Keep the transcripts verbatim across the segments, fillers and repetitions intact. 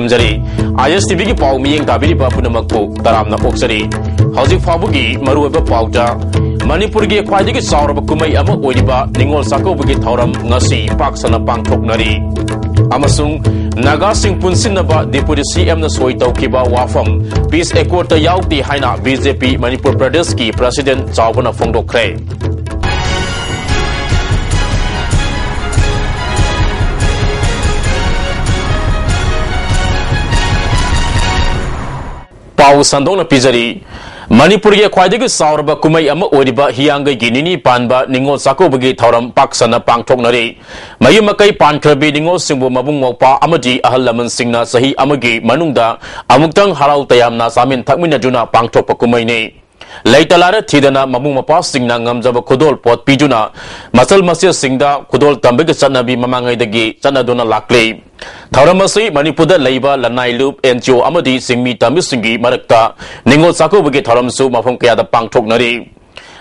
ꯊꯝꯖꯔꯤ꯫ ꯑꯥꯏ ꯑꯦꯁ ꯇꯤ ꯚꯤꯒꯤ ꯄꯥꯎ ꯃꯤꯠꯌꯦꯡ ꯇꯥꯕꯤꯔꯤꯕ ꯄꯨꯝꯅꯃꯛꯄꯨ ꯇꯔꯥꯝꯅ ꯑꯣꯛꯆꯔꯤ꯫ ꯍꯧꯖꯤꯛ ꯐꯥꯎꯕꯒꯤ ꯃꯔꯨꯑꯣꯏꯕ ꯄꯥꯎꯗ, ꯃꯅꯤꯄꯨꯔꯒꯤ ꯈ꯭ꯋꯥꯏꯗꯒꯤ ꯆꯥꯎꯔꯕ ꯀꯨꯝꯍꯩ ꯑꯃ ꯑꯣꯏꯔꯤꯕ ꯅꯤꯉꯣꯜ ꯆꯥꯛꯀꯧꯕꯒꯤ ꯊꯧꯔꯝ ꯉꯁꯤ ꯄꯥꯛ ꯁꯟꯅ ꯄꯥꯡꯊꯣꯛꯅꯔꯤ꯫ ꯑꯃꯁꯨꯡ ꯅꯥꯒꯥꯁꯤꯡ ꯄꯨꯟꯁꯤꯟꯅꯕ ꯗꯤꯄꯨꯇꯤ ꯁꯤ ꯑꯦꯝꯅ ꯁꯣꯏ ꯇꯧꯈꯤꯕ ꯋꯥꯐꯝ ꯄꯤꯁ ꯑꯦꯀꯣꯔꯗꯇ ꯌꯥꯎꯗꯦ ꯍꯥꯏꯅ ꯕꯤ ꯖꯦ ꯄꯤ ꯃꯅꯤꯄꯨꯔ ꯄ꯭ꯔꯗꯦꯁꯀꯤ ꯄ꯭ꯔꯁꯤꯗꯦꯟ ꯆꯥꯎꯕꯅ ꯐꯣꯡꯗꯣꯛꯈ꯭ꯔꯦ꯫ ꯄꯥꯎ ꯁꯟꯗꯣꯛꯅ ꯄꯤꯖꯔꯤ꯫ ꯃꯅꯤꯄꯨꯔꯒꯤ ꯈ꯭ꯋꯥꯏꯗꯒꯤ ꯆꯥꯎꯔꯕ ꯀꯨꯝꯍꯩ ꯑꯃ ꯑꯣꯏꯔꯤꯕ ꯍꯤꯌꯥꯡꯒꯩꯒꯤ ꯅꯤꯅꯤ ꯄꯥꯟꯕ ꯅꯤꯉꯣꯜ ꯆꯥꯛꯀꯧꯕꯒꯤ ꯊꯧꯔꯝ ꯄꯥꯛ ꯁꯟꯅ ꯄꯥꯡꯊꯣꯛꯅꯔꯤ꯫ ꯃꯌꯨꯝ ꯃꯀꯩ ꯄꯥꯟꯈ꯭ꯔꯕꯤ ꯅꯤꯉꯣꯜꯁꯤꯡꯕꯨ ꯃꯕꯨꯡ ꯃꯧꯄ꯭ꯋꯥ ꯑꯃꯗꯤ ꯑꯍꯜ ꯂꯃꯟꯁꯤꯡꯅ ꯆꯍꯤ ꯑꯃꯒꯤ ꯃꯅꯨꯡꯗ ꯑꯃꯨꯛꯇꯪ ꯍꯔꯥꯎ ꯇꯌꯥꯝꯅ ꯆꯥꯃꯤꯟ ꯊꯛꯃꯤꯟꯅꯗꯨꯅ ꯄꯥꯡꯊꯣꯛꯄ ꯀꯨꯝꯍꯩꯅꯤ꯫ ꯂꯩꯇ ꯂꯥꯏꯔ ꯊꯤꯗꯅ ꯃꯕꯨꯡ ꯃꯧꯄ꯭ꯋꯥꯁꯤꯡꯅ ꯉꯝꯖꯕ ꯈꯨꯗꯣꯜ ꯄꯣꯠ ꯄꯤꯗꯨꯅ ꯃꯆꯜ ꯃꯆꯦꯁꯤꯡꯗ ꯈꯨꯗꯣꯜ ꯇꯝꯕꯒꯤ ꯆꯠꯅꯕꯤ ꯃꯃꯥꯡꯉꯩꯗꯒꯤ ꯆꯠꯅꯗꯨꯅ ꯂꯥꯛꯂꯤ꯫ ꯊꯧꯔꯝ ꯑꯁꯤ ꯃꯅꯤꯄꯨꯔꯗ ꯂꯩꯕ ꯂꯅꯥꯏ ꯂꯨꯞ, ꯑꯦꯟ ꯖꯤ ꯑꯣ ꯑꯃꯗꯤ ꯆꯤꯡꯃꯤ ꯇꯝꯕꯤꯁꯤꯡꯒꯤ ꯃꯔꯛꯇ ꯅꯤꯉꯣꯜ ꯆꯥꯛꯀꯧꯕꯒꯤ ꯊꯧꯔꯝꯁꯨ ꯃꯐꯝ ꯀꯌꯥꯗ ꯄꯥꯡꯊꯣꯛꯅꯔꯤ꯫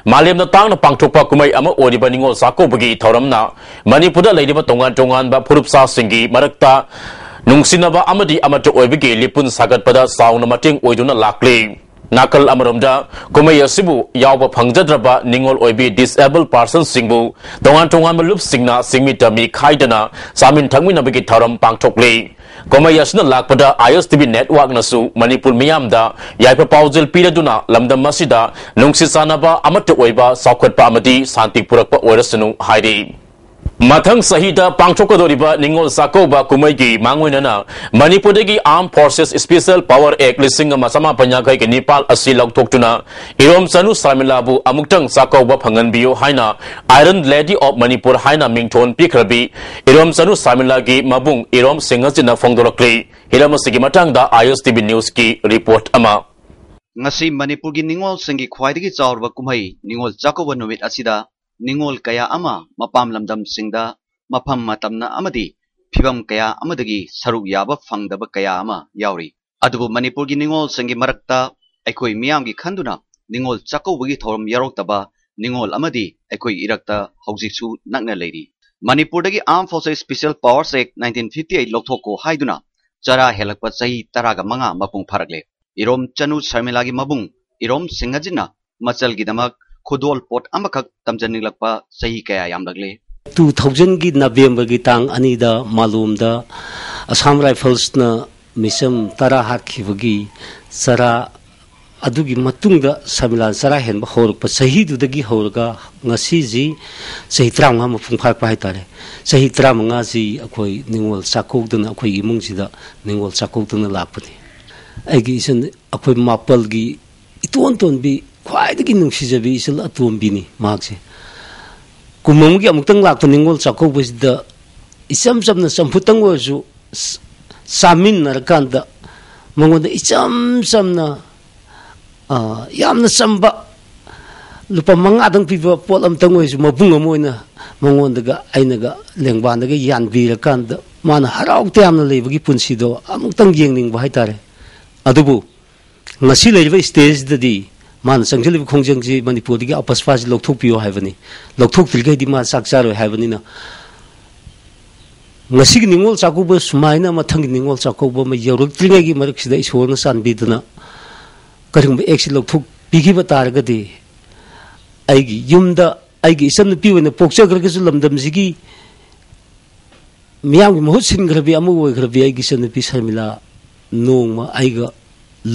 ꯃꯥꯂꯦꯝꯅ ꯇꯥꯡꯅ ꯄꯥꯡꯊꯣꯛꯄ ꯀꯨꯝꯍꯩ ꯑꯃ ꯑꯣꯏꯔꯤꯕ ꯅꯤꯉꯣꯜ ꯆꯥꯛꯀꯧꯕꯒꯤ ꯊꯧꯔꯝꯅ ꯃꯅꯤꯄꯨꯔꯗ ꯂꯩꯔꯤꯕ ꯇꯣꯉꯥꯟ ꯇꯣꯉꯥꯟꯕ ꯐꯨꯔꯨꯞ ꯆꯥꯁꯤꯡꯒꯤ ꯃꯔꯛꯇ ꯅꯨꯡꯁꯤꯅꯕ ꯑꯃꯗꯤ ꯑꯃꯠꯇ ꯑꯣꯏꯕꯒꯤ ꯂꯤꯄꯨꯟ ꯁꯥꯒꯠꯄꯗ ꯆꯥꯎꯅ ꯃꯇꯦꯡ ꯑꯣꯏꯗꯨꯅ ꯂꯥꯛꯂꯤ꯫ ꯅꯥꯀꯜ ꯑꯃꯔꯣꯝꯗ, ꯀꯨꯝꯍꯩ ꯑꯁꯤꯕꯨ ꯌꯥꯎꯕ ꯐꯪꯖꯗ꯭ꯔꯕ ꯅꯤꯉꯣꯜ ꯑꯣꯏꯕꯤ ꯗꯤꯁꯑꯦꯕꯜ ꯄꯥꯔꯁꯟꯁꯤꯡꯕꯨ ꯇꯣꯉꯥꯟ ꯇꯣꯉꯥꯟꯕ ꯂꯨꯞꯁꯤꯡꯅ ꯆꯤꯡꯃꯤ ꯇꯝꯃꯤ ꯈꯥꯏꯗꯅ ꯆꯥꯃꯤꯟ ꯊꯛꯃꯤꯟꯅꯕꯒꯤ ꯊꯧꯔꯝ ꯄꯥꯡꯊꯣꯛꯂꯤ꯫ ꯀꯨꯝꯍꯩ ꯑꯁꯤꯅ ꯂꯥꯛꯄꯗ ꯑꯥꯏ ꯑꯦꯁ ꯇꯤ ꯚꯤ ꯅꯦꯠꯋꯥꯔꯛꯅꯁꯨ ꯃꯅꯤꯄꯨꯔ ꯃꯤꯌꯥꯝꯗ ꯌꯥꯏꯐ ꯄꯥꯎꯖꯦꯜ ꯄꯤꯔꯗꯨꯅ ꯂꯝꯗꯝ ꯑꯁꯤꯗ ꯅꯨꯡꯁꯤ ꯆꯥꯟꯅꯕ, ꯑꯃꯠꯇ ꯑꯣꯏꯕ, ꯆꯥꯎꯈꯠꯄ ꯑꯃꯗꯤ ꯁꯥꯟꯇꯤ ꯄꯨꯔꯛꯄ ꯑꯣꯏꯔꯁꯅꯨ ꯍꯥꯏꯔꯤ꯫ ꯃꯊꯪ ꯆꯍꯤꯗ ꯄꯥꯡꯊꯣꯛꯀꯗꯧꯔꯤꯕ ꯅꯤꯉꯣꯜ ꯆꯥꯛꯀꯧꯕ ꯀꯨꯝꯍꯩꯒꯤ ꯃꯥꯡꯑꯣꯏꯅꯅ ꯃꯅꯤꯄꯨꯔꯗꯒꯤ Armed Forces Special Power Act ꯂꯤꯁꯤꯡ ꯑꯃ ꯆꯃꯥꯄꯟ ꯌꯥꯡꯈꯩꯒ ꯅꯤꯄꯥꯜ ꯑꯁꯤ ꯂꯧꯊꯣꯛꯇꯨꯅ ꯏꯔꯣꯝ ꯆꯅꯨ ꯁꯔꯃꯤꯂꯥꯕꯨ ꯑꯃꯨꯛꯇꯪ ꯆꯥꯛꯀꯧꯕ ꯐꯪꯍꯟꯕꯤꯌꯨ ꯍꯥꯏꯅ Iron Lady of Manipur ꯍꯥꯏꯅ ꯃꯤꯡꯊꯣꯟ ꯄꯤꯈ꯭ꯔꯕꯤ ꯏꯔꯣꯝ ꯆꯅꯨ ꯁꯔꯃꯤꯂꯥꯒꯤ ꯃꯕꯨꯡ ꯏꯔꯣꯝ ꯁꯤꯡꯍꯁꯤꯅ ꯐꯣꯡꯗꯣꯔꯛꯂꯤ꯫ ꯍꯤꯔꯝ ꯑꯁꯤꯒꯤ ꯃꯇꯥꯡꯗ ꯑꯥꯏ ꯑꯦꯁ ꯇꯤ ꯚꯤ ꯅ꯭ꯌꯨꯁꯀꯤ ꯔꯤꯄꯣꯔꯠ ꯑꯃ꯫ ꯉꯁꯤ ꯃꯅꯤꯄꯨꯔꯒꯤ ꯅꯤꯉꯣꯜꯁꯤꯡꯒꯤ ꯈ꯭ꯋꯥꯏꯗꯒꯤ ꯆꯥꯎꯔꯕ ꯀꯨꯝꯍꯩ ꯅꯤꯉꯣꯜ ꯆꯥꯛꯀꯧꯕ ꯅꯨꯃꯤꯠ ꯑꯁꯤꯗ ꯅꯤꯉꯣꯜ ꯀꯌꯥ ꯑꯃ ꯃꯄꯥꯟ ꯂꯝꯗꯝꯁꯤꯡꯗ ꯃꯐꯝ ꯃꯇꯝꯅ ꯑꯃꯗꯤ ꯐꯤꯕꯝ ꯀꯌꯥ ꯑꯃꯗꯒꯤ ꯁꯔꯨꯛ ꯌꯥꯕ ꯐꯪꯗꯕ ꯀꯌꯥ ꯑꯃ ꯌꯥꯎꯔꯤ꯫ ꯑꯗꯨꯕꯨ ꯃꯅꯤꯄꯨꯔꯒꯤ ꯅꯤꯉꯣꯜꯁꯤꯡꯒꯤ ꯃꯔꯛꯇ ꯑꯩꯈꯣꯏ ꯃꯤꯌꯥꯝꯒꯤ ꯈꯟꯗꯨꯅ ꯅꯤꯉꯣꯜ ꯆꯥꯛꯀꯧꯕꯒꯤ ꯊꯧꯔꯝ ꯌꯥꯎꯔꯛꯇꯕ ꯅꯤꯉꯣꯜ ꯑꯃꯗꯤ ꯑꯩꯈꯣꯏ ꯏꯔꯛꯇ ꯍꯧꯖꯤꯛꯁꯨ ꯅꯛꯅ ꯂꯩꯔꯤ꯫ ꯃꯅꯤꯄꯨꯔꯗꯒꯤ Armed Forces Special Powers Act nineteen fifty eight ꯂꯧꯊꯣꯛꯈꯣ ꯍꯥꯏꯗꯨꯅ ꯆꯔꯥ ꯍꯦꯜꯂꯛꯄ ꯆꯍꯤ ꯇꯔꯥꯒ ꯃꯉꯥ ꯃꯄꯨꯡ ꯐꯥꯔꯛꯂꯦ꯫ ꯏꯔꯣꯝ ꯆꯅꯨ ꯁꯔꯃꯤꯂꯥꯒꯤ ꯃꯕꯨꯡ ꯏꯔꯣꯝ ꯁꯤꯡꯍꯖꯤꯠꯅ ꯃꯆꯜꯒꯤꯗꯃꯛ ꯈꯨꯗꯣꯜ ꯄꯣꯠ ꯑꯃꯈꯛ ꯇꯝꯖꯅꯤꯡꯂꯛꯄ ꯆꯍꯤ ꯀꯌꯥ ꯌꯥꯝꯂꯛꯂꯦ꯫ ꯇꯨ ꯊꯥꯎꯖꯟꯒꯤ ꯅꯕꯦꯝꯕꯔꯒꯤ ꯇꯥꯡ ꯑꯅꯤꯗ ꯃꯥꯂꯣꯝꯗ ꯑꯁꯥꯝ ꯔꯥꯏꯐꯜꯁꯅ ꯃꯤꯆꯝ ꯇꯔꯥ ꯍꯥꯠꯈꯤꯕꯒꯤ ꯆꯔꯥ ꯑꯗꯨꯒꯤ ꯃꯇꯨꯡꯗ ꯁꯔꯃꯤꯂꯥ ꯆꯔꯥ ꯍꯦꯟꯕ ꯍꯧꯔꯛꯄ ꯆꯍꯤꯗꯨꯗꯒꯤ ꯍꯧꯔꯒ ꯉꯁꯤꯁꯤ ꯆꯍꯤ ꯇꯔꯥꯃꯉꯥ ꯃꯄꯨꯡ ꯐꯥꯔꯛꯄ ꯍꯥꯏꯇꯥꯔꯦ꯫ ꯆꯍꯤ ꯇꯔꯥꯃꯉꯥꯁꯤ ꯑꯩꯈꯣꯏ ꯅꯤꯉꯣꯜ ꯆꯥꯛꯀꯧꯗꯅ ꯑꯩꯈꯣꯏꯒꯤ ꯏꯃꯨꯡꯁꯤꯗ ꯅꯤꯉꯣꯜ ꯆꯥꯛꯀꯧꯗꯅ ꯂꯥꯛꯄꯅꯤ꯫ ꯑꯩꯒꯤ ꯏꯆꯟ ꯑꯩꯈꯣꯏ ꯃꯥꯄꯜꯒꯤ ꯏꯇꯣꯟ ꯇꯣꯟꯕꯤ ꯈ꯭ꯋꯥꯏꯗꯒꯤ ꯅꯨꯡꯁꯤꯖꯕꯤ ꯏꯆꯜ ꯑꯇꯣꯝꯕꯤꯅꯤ ꯃꯍꯥꯛꯁꯦ꯫ ꯀꯨꯝ ꯑꯃꯒꯤ ꯑꯃꯨꯛꯇꯪ ꯂꯥꯛꯄ ꯅꯤꯉꯣꯜ ꯆꯥꯛꯀꯧꯕꯁꯤꯗ ꯏꯆꯝ ꯆꯝꯅ ꯆꯝꯐꯨꯠꯇꯪ ꯑꯣꯏꯔꯁꯨ ꯆꯥꯃꯤꯟꯅꯔꯀꯥꯟꯗ ꯃꯉꯣꯟꯗ ꯏꯆꯝ ꯆꯝꯅ ꯌꯥꯝꯅ ꯆꯝꯕ ꯂꯨꯄꯥ ꯃꯉꯥꯗꯪ ꯄꯤꯕ ꯄꯣꯠ ꯑꯃꯇꯪ ꯑꯣꯏꯔꯁꯨ ꯃꯕꯨꯡ ꯑꯃ ꯑꯣꯏꯅ ꯃꯉꯣꯟꯗꯒ ꯑꯩꯅꯒ ꯂꯦꯡꯕꯥꯟꯗꯒ ꯌꯥꯟꯕꯤꯔꯀꯥꯟꯗ ꯃꯥꯅ ꯍꯔꯥꯎ ꯇꯌꯥꯝꯅ ꯂꯩꯕꯒꯤ ꯄꯨꯟꯁꯤꯗꯣ ꯑꯃꯨꯛꯇꯪ ꯌꯦꯡꯅꯤꯡꯕ ꯍꯥꯏꯇꯥꯔꯦ꯫ ꯑꯗꯨꯕꯨ ꯉꯁꯤ ꯂꯩꯔꯤꯕ ꯁ꯭ꯇꯦꯖꯁꯤꯗꯗꯤ ꯃꯥꯅ ꯆꯪꯁꯤꯜꯂꯤꯕ ꯈꯣꯡꯖꯪꯁꯤ ꯃꯅꯤꯄꯨꯔꯗꯒꯤ ꯑꯄꯁꯄꯥꯁꯤ ꯂꯧꯊꯣꯛꯄꯤꯌꯨ ꯍꯥꯏꯕꯅꯤ꯫ ꯂꯧꯊꯣꯛꯇ꯭ꯔꯤꯈꯩꯗꯤ ꯃꯥ ꯆꯥꯛ ꯆꯥꯔꯣꯏ ꯍꯥꯏꯕꯅꯤꯅ ꯉꯁꯤꯒꯤ ꯅꯤꯉꯣꯜ ꯆꯥꯛꯀꯧꯕ ꯁꯨꯃꯥꯏꯅ ꯃꯊꯪꯒꯤ ꯅꯤꯉꯣꯜ ꯆꯥꯛꯀꯧꯕ ꯑꯃ ꯌꯧꯔꯛꯇ꯭ꯔꯤꯉꯩꯒꯤ ꯃꯔꯛꯁꯤꯗ ꯏꯁꯣꯔꯅ ꯆꯥꯟꯕꯤꯗꯨꯅ ꯀꯔꯤꯒꯨꯝꯕ ꯑꯦꯛꯁꯤ ꯂꯧꯊꯣꯛꯄꯤꯈꯤꯕ ꯇꯥꯔꯒꯗꯤ ꯑꯩꯒꯤ ꯌꯨꯝꯗ ꯑꯩꯒꯤ ꯏꯆꯟꯅꯨꯄꯤ ꯑꯣꯏꯅ ꯄꯣꯛꯆꯈ꯭ꯔꯒꯁꯨ ꯂꯝꯗꯝꯁꯤꯒꯤ ꯃꯤꯌꯥꯝꯒꯤ ꯃꯍꯨꯠ ꯁꯤꯟꯈ꯭ꯔꯕꯤ ꯑꯃ ꯑꯣꯏꯈ꯭ꯔꯕꯤ ꯑꯩꯒꯤ ꯏꯆꯟꯅꯨꯄꯤ ꯁꯔꯃꯤꯂꯥ ꯅꯣꯡꯃ ꯑꯩꯒ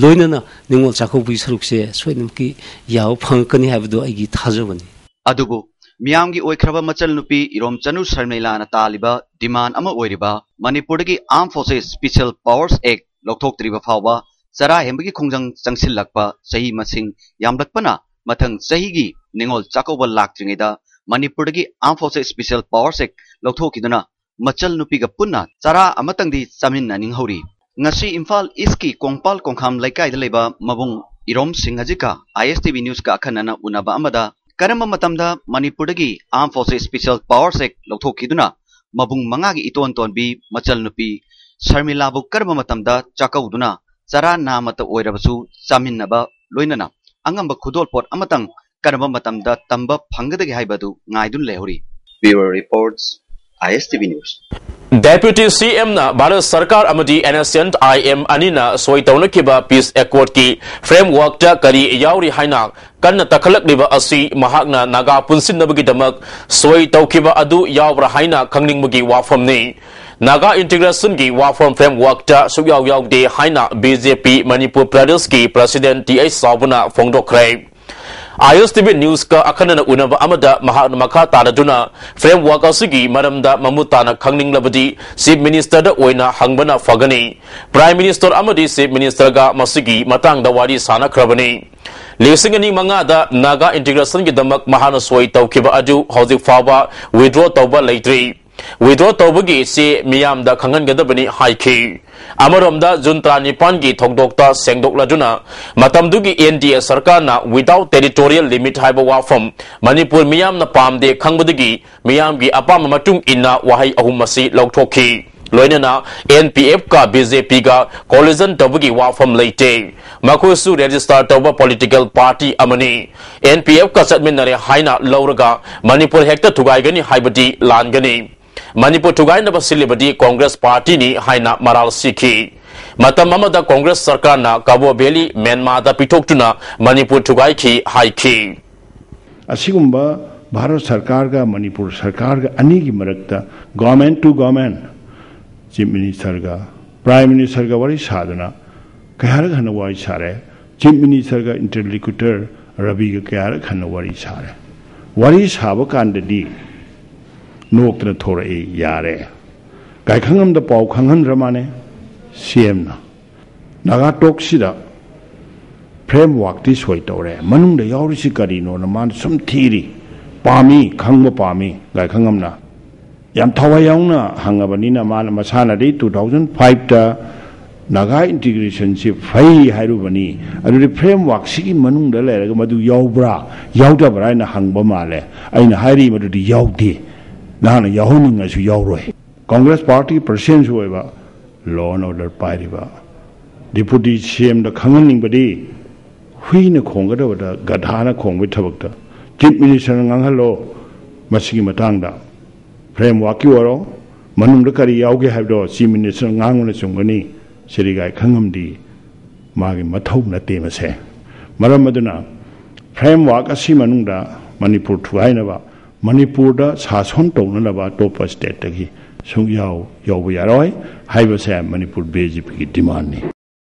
ꯂꯣꯏꯅꯅ ꯅꯤꯉꯣꯜ ꯆꯥꯛꯀꯧꯕꯒꯤ ꯁꯔꯨꯛꯁꯦ ꯁꯣꯏꯗꯅꯃꯛꯀꯤ ꯌꯥꯕ ꯐꯪꯉꯛꯀꯅꯤ ꯍꯥꯏꯕꯗꯣ ꯑꯩꯒꯤ ꯊꯥꯖꯕꯅꯤ꯫ ꯑꯗꯨꯕꯨ ꯃꯤꯌꯥꯝꯒꯤ ꯑꯣꯏꯈ꯭ꯔꯕ ꯃꯆꯜ ꯅꯨꯄꯤ ꯏꯔꯣꯝ ꯆꯅꯨ ꯁꯔꯃꯤꯂꯥꯅ ꯇꯥꯜꯂꯤꯕ ꯗꯤꯃꯥꯟ ꯑꯃ ꯑꯣꯏꯔꯤꯕ ꯃꯅꯤꯄꯨꯔꯗꯒꯤ Armed Forces Special Powers Act ꯂꯧꯊꯣꯛꯇ꯭ꯔꯤꯕ ꯐꯥꯎꯕ ꯆꯔꯥ ꯍꯦꯟꯕꯒꯤ ꯈꯣꯡꯖꯪ ꯆꯪꯁꯤꯜꯂꯛꯄ ꯆꯍꯤ ꯃꯁꯤꯡ ꯌꯥꯝꯂꯛꯄꯅ ꯃꯊꯪ ꯆꯍꯤꯒꯤ ꯅꯤꯉꯣꯜ ꯆꯥꯛꯀꯧꯕ ꯂꯥꯛꯇ꯭ꯔꯤꯉꯩꯗ ꯃꯅꯤꯄꯨꯔꯗꯒꯤ Armed Forces Special Powers Act ꯂꯧꯊꯣꯛꯈꯤꯗꯨꯅ ꯃꯆꯜ ꯅꯨꯄꯤꯒ ꯄꯨꯟꯅ ꯆꯔꯥ ꯑꯃꯇꯪꯗꯤ ꯆꯥꯃꯤꯟꯅꯅꯤꯡꯍꯧꯔꯤ꯫ ꯉꯁꯤ ꯏꯝꯐꯥꯜ ꯏꯁꯀꯤ ꯀꯣꯡꯄꯥꯜ ꯀꯣꯡꯈꯥꯝ ꯂꯩꯀꯥꯏꯗ ꯂꯩꯕ ꯃꯕꯨꯡ ꯏꯔꯣꯝ ꯁꯤꯡꯍꯖꯤꯠꯀ ISTV Newsꯀ ꯑꯈꯟꯅꯅ ꯎꯅꯕ ꯑꯃꯗ ꯀꯔꯝꯕ ꯃꯇꯝꯗ ꯃꯅꯤꯄꯨꯔꯗꯒꯤ Armed Forces Special Powers Act ꯂꯧꯊꯣꯛꯈꯤꯗꯨꯅ ꯃꯕꯨꯡ ꯃꯉꯥꯒꯤ ꯏꯇꯣꯟ ꯇꯣꯟꯕꯤ ꯃꯆꯜ ꯅꯨꯄꯤ ꯁꯔꯃꯤꯂꯥꯕꯨ ꯀꯔꯝꯕ ꯃꯇꯝꯗ ꯆꯥꯛꯀꯧꯗꯨꯅ ꯆꯔꯥ ꯅꯥꯃꯠꯇ ꯑꯣꯏꯔꯕꯁꯨ ꯆꯥꯃꯤꯟꯅꯕ ꯂꯣꯏꯅꯅ ꯑꯉꯝꯕ ꯈꯨꯗꯣꯜꯄꯣꯠ ꯑꯃꯇꯪ ꯀꯔꯝꯕ ꯃꯇꯝꯗ ꯇꯝꯕ ꯐꯪꯒꯗꯒꯦ ꯍꯥꯏꯕ ꯑꯗꯨ ꯉꯥꯏꯗꯨꯅ ꯂꯩꯍꯧꯔꯤ꯫ Bureau Reports, ISTV News. Deputy C M ꯅ ꯚꯥꯔꯠ ꯁꯔꯀꯥꯔ ꯑꯃꯗꯤ N S C N I M ꯑꯅꯤꯅ ꯁꯣꯏ ꯇꯧꯅꯈꯤꯕ peace accord ꯀꯤ framework ꯇ ꯀꯔꯤ ꯌꯥꯎꯔꯤ ꯍꯥꯏꯅ ꯀꯟꯅ ꯇꯛꯈꯠꯂꯛꯂꯤꯕ ꯑꯁꯤ ꯃꯍꯥꯛꯅ ꯅꯥꯒꯥ ꯄꯨꯟꯁꯤꯟꯅꯕꯒꯤꯗꯃꯛ ꯁꯣꯏ ꯇꯧꯈꯤꯕ ꯑꯗꯨ ꯌꯥꯎꯕ꯭ꯔꯥ ꯍꯥꯏꯅ ꯈꯪꯅꯤꯡꯕꯒꯤ ꯋꯥꯐꯝꯅꯤ꯫ ꯅꯥꯒꯥ integration ꯒꯤ ꯋꯥꯐꯝ framework ꯇ ꯁꯨꯛꯌꯥꯎ ꯌꯥꯎꯗꯦ ꯍꯥꯏꯅ B J P ꯃꯅꯤꯄꯨꯔ ꯄ꯭ꯔꯗꯦꯁꯀꯤ president T H ꯆꯥꯎꯕꯅ ꯐꯣꯡꯗꯣꯛꯈ꯭ꯔꯦ꯫ I S T V News ꯀ ꯑꯈꯟꯅꯅ ꯎꯅꯕ ꯑꯃꯗ ꯃꯍꯥꯛꯅ ꯃꯈꯥ ꯇꯥꯅꯗꯨꯅ framework ꯑꯁꯤꯒꯤ ꯃꯔꯝꯗ ꯃꯃꯨꯠ ꯇꯥꯅ ꯈꯪꯅꯤꯡꯂꯕꯗꯤ Chief Minister ꯗ ꯑꯣꯏꯅ ꯍꯪꯕꯅ ꯐꯒꯅꯤ꯫ Prime Minister ꯑꯃꯗꯤ Chief Minister ꯒ ꯃꯁꯤꯒꯤ ꯃꯇꯥꯡꯗ ꯋꯥꯔꯤ ꯁꯥꯅꯈ꯭ꯔꯕꯅꯤ꯫ ꯂꯤꯁꯤꯡ ꯑꯅꯤ ꯃꯉꯥꯗ ꯅꯥꯒꯥ integration ꯒꯤꯗꯃꯛ ꯃꯍꯥꯛꯅ ꯁꯣꯏ ꯇꯧꯈꯤꯕ ꯑꯗꯨ ꯍꯧꯖꯤꯛ ꯐꯥꯎꯕ withdraw ꯇꯧꯕ ꯂꯩꯇ꯭ꯔꯤ꯫ Withdraw ꯇꯧꯕꯒꯤ ꯆꯦ ꯃꯤꯌꯥꯝꯗ ꯈꯪꯍꯟꯒꯗꯕꯅꯤ ꯍꯥꯏꯈꯤ꯫ ꯑꯃꯔꯣꯝꯗ, June ꯇꯔꯥꯅꯤꯄꯥꯟꯒꯤ ꯊꯧꯗꯣꯛꯇ ꯁꯦꯡꯗꯣꯛꯂꯗꯨꯅ, ꯃꯇꯝꯗꯨꯒꯤ N D A ꯁꯔꯀꯥꯔꯅ without territorial limit ꯍꯥꯏꯕ ꯋꯥꯐꯝ ꯃꯅꯤꯄꯨꯔ ꯃꯤꯌꯥꯝꯅ ꯄꯥꯝꯗꯦ ꯈꯪꯕꯗꯒꯤ ꯃꯤꯌꯥꯝꯒꯤ ꯑꯄꯥꯝꯕ ꯃꯇꯨꯡ ꯏꯟꯅ ꯋꯥꯍꯩ ꯑꯍꯨꯝ ꯑꯁꯤ ꯂꯧꯊꯣꯛꯈꯤ꯫ ꯂꯣꯏꯅꯅ N P F ꯀ B J P ꯒ coalition ꯇꯧꯕꯒꯤ ꯋꯥꯐꯝ ꯂꯩꯇꯦ꯫ ꯃꯈꯣꯏꯁꯨ register ꯇꯧꯕ political party ꯑꯃꯅꯤ꯫ N P F ꯀ ꯆꯠꯃꯤꯟꯅꯔꯦ ꯍꯥꯏꯅ ꯂꯧꯔꯒ ꯃꯅꯤꯄꯨꯔ ꯍꯦꯛꯇ ꯊꯨꯒꯥꯏꯒꯅꯤ ꯍꯥꯏꯕꯗꯤ ꯂꯥꯟꯒꯅꯤ꯫ ꯃꯅꯤꯄꯨꯔ ꯊꯨꯒꯥꯏꯅꯕ ꯁꯤꯜꯂꯤꯕꯗꯤ Congress party ꯅꯤ ꯍꯥꯏꯅ ꯃꯔꯥꯜ ꯁꯤꯈꯤ꯫ ꯃꯇꯝ ꯑꯃꯗ Congress ꯁꯔꯀꯥꯔꯅ Kabo Valley ꯃ꯭ꯌꯥꯟꯃꯥꯔꯗ ꯄꯤꯊꯣꯛꯇꯨꯅ ꯃꯅꯤꯄꯨꯔ ꯊꯨꯒꯥꯏꯈꯤ ꯍꯥꯏꯈꯤ꯫ ꯑꯁꯤꯒꯨꯝꯕ ꯚꯥꯔꯠ ꯁꯔꯀꯥꯔꯒ ꯃꯅꯤꯄꯨꯔ ꯁꯔꯀꯥꯔꯒ ꯑꯅꯤꯒꯤ ꯃꯔꯛꯇ government to government, Chief Minister ꯒ Prime Minister ꯒ ꯋꯥꯔꯤ ꯁꯥꯗꯨꯅ ꯀꯌꯥꯔꯛ ꯍꯟꯅ ꯋꯥꯔꯤ ꯁꯥꯔꯦ꯫ Chief Minister ꯒ interlocutor ꯔꯕꯤꯒ ꯀꯌꯥꯔꯛ ꯍꯟꯅ ꯋꯥꯔꯤ ꯁꯥꯔꯦ꯫ ꯋꯥꯔꯤ ꯁꯥꯕ ꯀꯥꯟꯗꯗꯤ ꯅꯣꯛꯇꯅ ꯊꯣꯔꯛꯏ, ꯌꯥꯔꯦ꯫ ꯒꯥꯏꯈꯪꯉꯝꯗ ꯄꯥꯎ ꯈꯪꯍꯟꯗ꯭ꯔ ꯃꯥꯅꯦ C M ꯅ꯫ ꯅꯥꯒꯥ talks ꯁꯤꯗ framework ꯇꯤ ꯁꯣꯏ ꯇꯧꯔꯦ, ꯃꯅꯨꯡꯗ ꯌꯥꯎꯔꯤꯁꯤ ꯀꯔꯤꯅꯣꯅ ꯃꯥꯅ ꯁꯨꯝ ꯊꯤꯔꯤ꯫ ꯄꯥꯝꯃꯤ, ꯈꯪꯕ ꯄꯥꯝꯃꯤ ꯒꯥꯏꯈꯪꯉꯝꯅ꯫ ꯌꯥꯝ ꯊꯋꯥꯏ ꯌꯥꯎꯅ ꯍꯪꯉꯕꯅꯤꯅ ꯃꯥꯅ ꯃꯁꯥꯅꯗꯤ two thousand five ꯇ ꯅꯥꯒꯥ integration ꯁꯤ ꯐꯩ ꯍꯥꯏꯔꯨꯕꯅꯤ꯫ ꯑꯗꯨꯗꯤ framework ꯁꯤꯒꯤ ꯃꯅꯨꯡꯗ ꯂꯩꯔꯒ ꯃꯗꯨ ꯌꯥꯎꯕ꯭ꯔꯥ ꯌꯥꯎꯗꯕ꯭ꯔꯥ ꯍꯥꯏꯅ ꯍꯪꯕ ꯃꯥꯜꯂꯦ꯫ ꯑꯩꯅ ꯍꯥꯏꯔꯤ, ꯃꯗꯨꯗꯤ ꯌꯥꯎꯗꯦ꯫ ꯅꯍꯥꯛꯅ ꯌꯥꯎꯍꯟꯅꯤꯡꯉꯁꯨ ꯌꯥꯎꯔꯣꯏ꯫ Congress party president ꯁꯨ ꯑꯣꯏꯕ, law and order ꯄꯥꯏꯔꯤꯕ, Deputy C M ꯗ ꯈꯪꯍꯟꯅꯤꯡꯕꯗꯤ ꯍꯨꯏꯅ ꯈꯣꯡꯒꯗꯕꯗ ꯒꯙꯥꯅ ꯈꯣꯡꯕꯒꯤ ꯊꯕꯛꯇ Chief Minister ꯅ ꯉꯥꯡꯍꯜꯂꯣ꯫ ꯃꯁꯤꯒꯤ ꯃꯇꯥꯡꯗ framework ꯀꯤ ꯑꯣꯏꯔꯣ, ꯃꯅꯨꯡꯗ ꯀꯔꯤ ꯌꯥꯎꯒꯦ ꯍꯥꯏꯕꯗꯣ Chief Minister ꯉꯥꯡꯕꯅ ꯆꯨꯝꯒꯅꯤ꯫ ꯁꯤꯔꯤꯒꯥꯏ ꯈꯪꯉꯝꯗꯤ ꯃꯥꯒꯤ ꯃꯊꯧ ꯅꯠꯇꯦ ꯃꯁꯦ꯫ ꯃꯔꯝ ꯑꯗꯨꯅ framework ꯑꯁꯤ ꯃꯅꯨꯡꯗ ꯃꯅꯤꯄꯨꯔ ꯊꯨꯒꯥꯏꯅꯕ, ꯃꯅꯤꯄꯨꯔꯗ ꯁꯥꯁꯣꯟ ꯇꯧꯅꯅꯕ ꯑꯇꯣꯞꯄ stateꯇꯒꯤ ꯁꯨꯡꯌꯥꯎ ꯌꯥꯎꯕ ꯌꯥꯔꯣꯏ ꯍꯥꯏꯕꯁꯦ ꯃꯅꯤꯄꯨꯔ BJPꯒꯤ demandꯅꯤ꯫